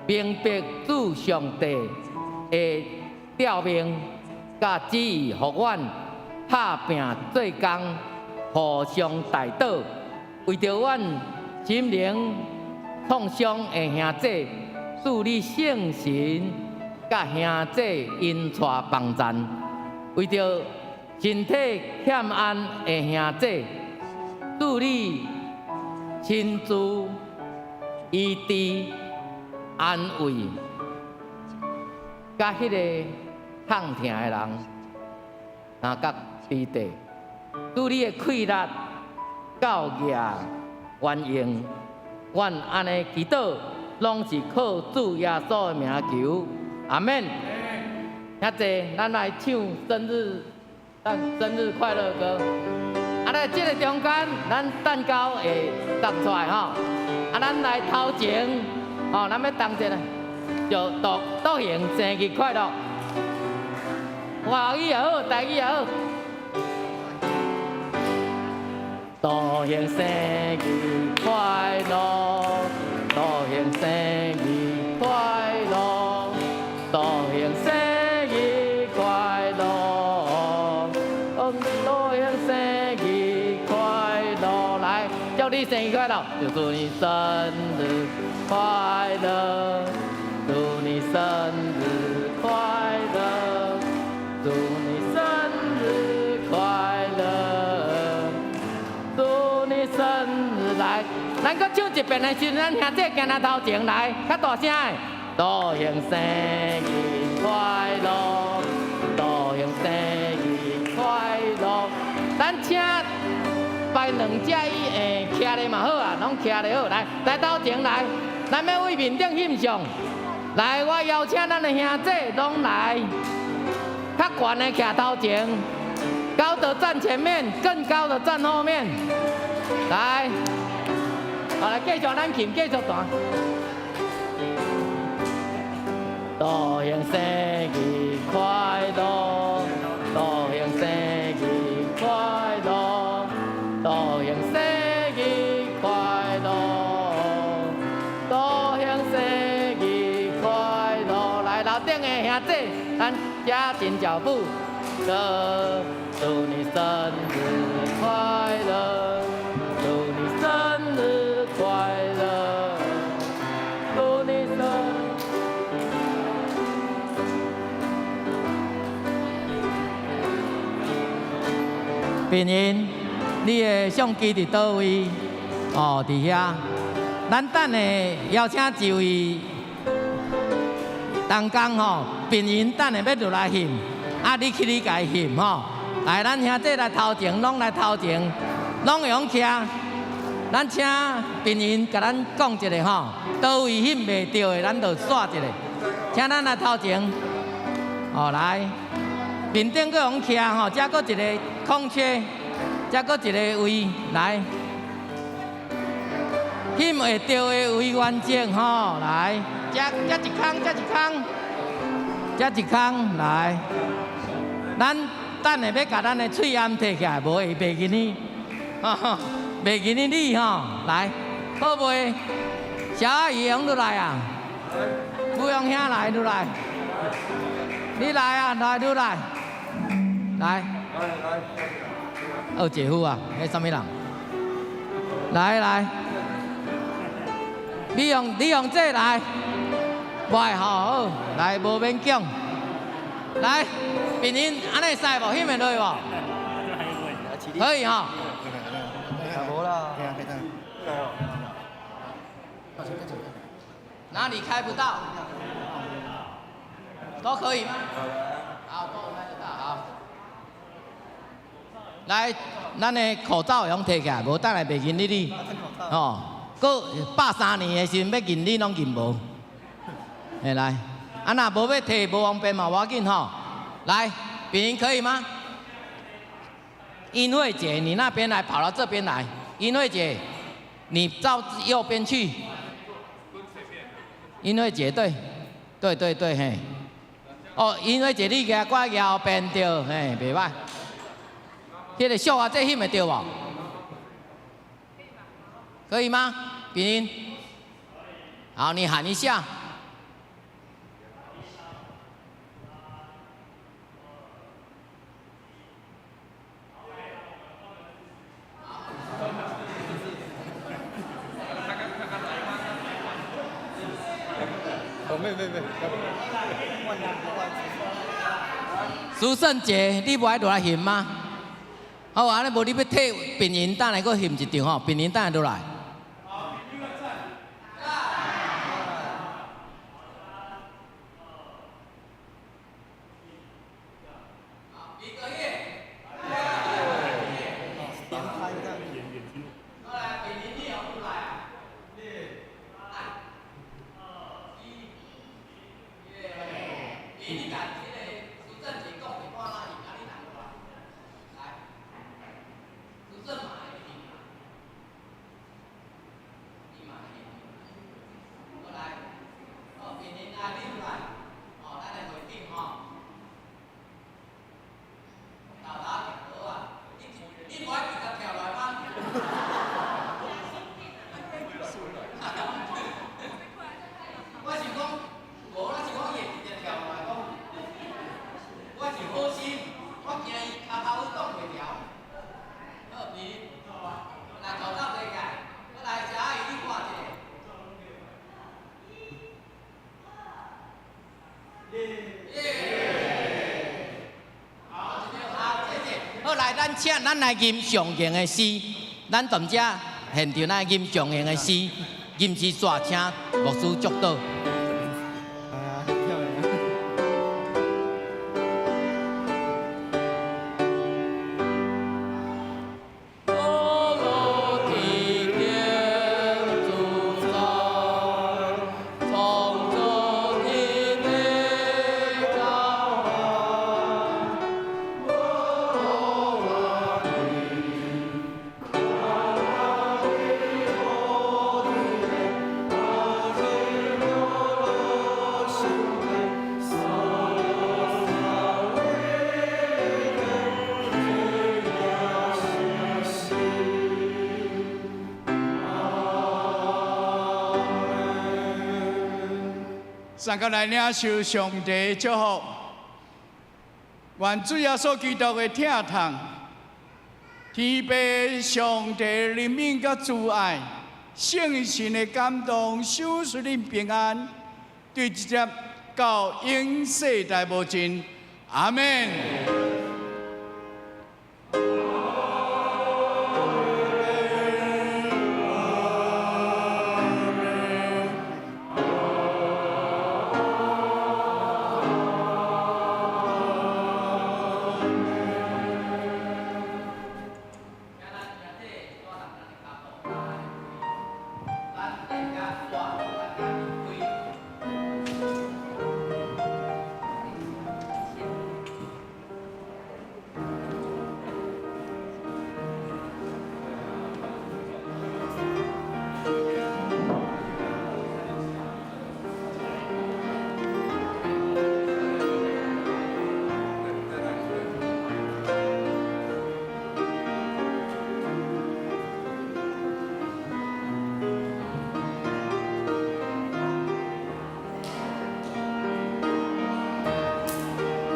明白主上帝的召命，佮旨意，予阮拍拚做工，互相代禱，為著阮心靈創傷的兄弟，主你聖神佮兄弟引帶幫贊，為著身體欠安的兄弟，主你親自醫治安慰，佮彼個痛疼的人，若佮弟弟，主你的氣力到額完用，阮按呢祈禱，攏是靠主耶穌的名求，阿們。遐濟，咱來唱生日快樂歌。啊，來這个中間，咱蛋糕會摕出來吼。啊，咱來頭前，吼，咱欲同齊來，就祝道行生日快樂。華語也好，台語也好。道行生日快樂，道行生日快樂，道行生日快樂，道行生日快樂。來，祝你生日快樂，就祝你生日快樂，祝你生日快樂，祝你生日快樂，祝你生日來。咱閣唱一遍的時陣，咱兄弟行來頭前來，較大聲的。道行生日快樂，道行生日快樂。咱請擺兩隻椅，徛咧嘛好啊，攏徛咧好。來，來頭前來，咱欲為面頂翕相。來，我邀請咱的兄弟攏來，較懸的徛頭前，高的站前面，更高的站後面。來，好來，繼續咱琴，繼續彈。道行生日快樂，道行生日快樂，道行生日快樂，道行生日快樂。來，樓頂的兄弟，咱加緊腳步。祝你生日快樂，祝你生日快樂，祝你生。平英，你的相機佇佗位？哦，佇遐。咱等下邀請一位同工吼，平英等下欲落來翕，啊，你去你共伊翕吼。來，咱兄弟來頭前，攏來頭前，攏會用徛。咱請平英共咱講一下吼，佗位翕袂著的，咱就煞一下。請咱來頭前，哦來，面頂閣用徛吼，這閣一个空缺，這閣一个位來，翕會著的位完整吼，來，這這一空，這一空，這一空來，咱等下欲共咱的喙罨提起來，無會袂記呢，袂記呢你吼，來，好袂？小阿姨用落來啊，不用兄來落來，你來啊，來落來，來。哦，姐夫啊，彼啥物人？來來，你用這來，袂好好，來無勉強。來，平英，按呢會使無？翕會落無？可以吼。哪裡開不到？都可以嗎？好，都開得到，好。來，咱的口罩會用提起來，無等下袂認得你。哦，閣103年的時陣欲認你攏認無。嘿來，啊若無欲提無方便嘛，無要緊吼。來，炳英可以嗎？英慧姐，你那邊來，跑到這邊來。英慧姐，你到右邊去。英慧姐，對，對對對，嘿。哦，英慧姐，你行過右邊對，嘿，袂歹。彼個秀華這翕會著無？可以嗎？炳英。好，你喊一下。沒沒沒。蘇勝傑，你無愛落來翕嗎？好，按呢無你欲替病人等來閣翕一張吼，病人等下落來。咱請咱來吟上型的詩，咱踮遮現場來吟上型的詩，吟詩煞請牧師祝禱。三個來領受上帝祝福，願主耶穌基督的疼痛，天父上帝憐憫佮慈愛，聖神的感動，賞賜恁平安，對直接到永世代無盡，阿們。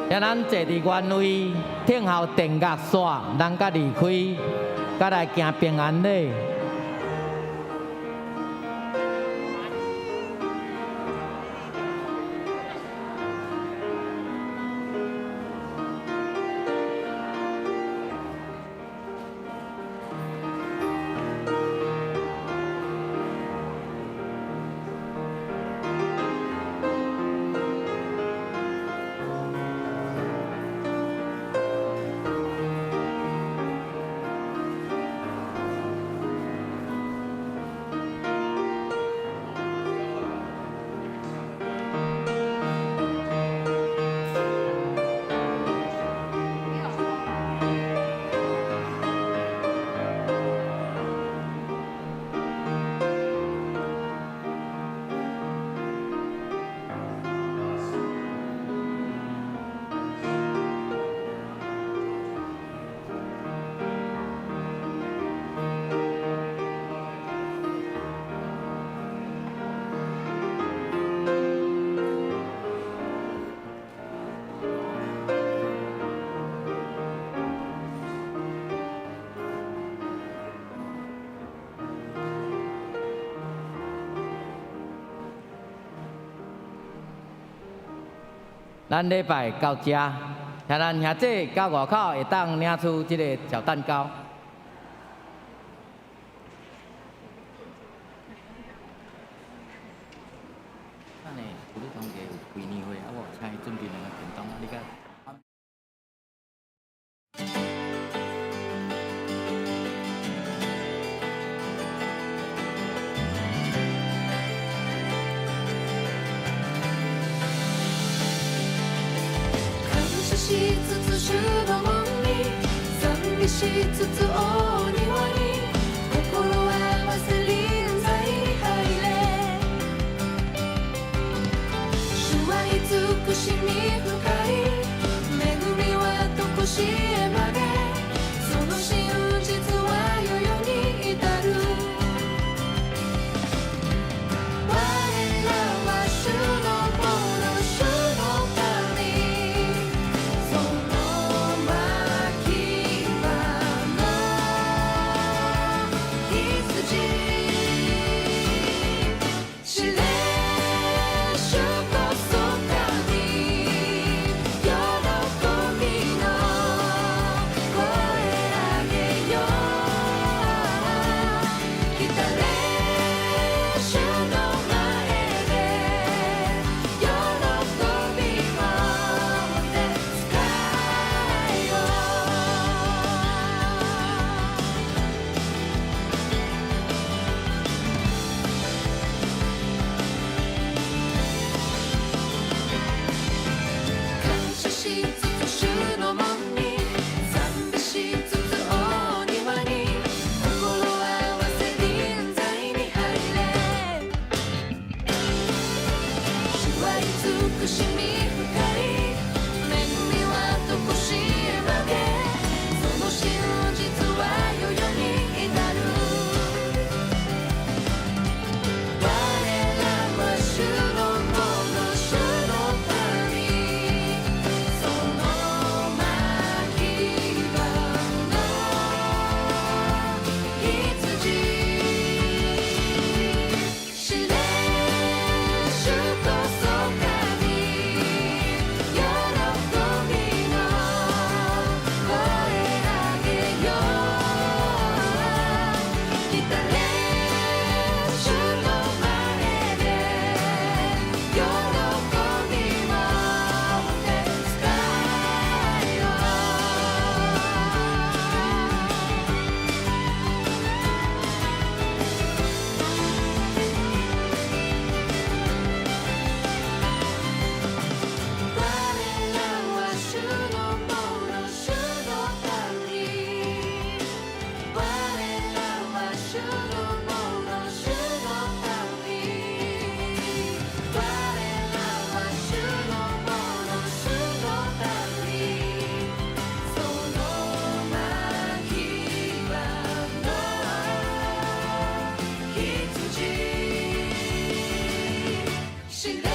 請咱坐佇原位，聽候電樂煞，咱才離開，才來行平安禮。咱禮拜到遮，請咱兄弟到外口會當領取這个小蛋糕。等下，有你同學有幾年會，啊，我有請伊準備兩个便當，啊，你佮。感謝しつつ主の門に讚美しつつ大庭に心合わせ臨在に入れ。主は慈しみ深い、恵みはとこしえまで、その真実は世々に至る。我らは主のもの、主の民、その牧場の羊。知れ主こそ神、喜びの声あげよ。来たれ主の前で喜びもって仕えよ。感謝しつつ主の門に讚美しつつ大庭に心合わせ臨在に入れ。主は慈しみ深い、恵みはとこしえまで、その真実は世々に至る。我らは主のもの、主の民、その牧場の羊。知れ主こそ神、喜びの声あげよ。来たれ主の前で喜びもって仕えよ。我らは主のもの、主の民。我らは主のもの、主の民。我らは主のもの、主の民。その牧場の羊。知れ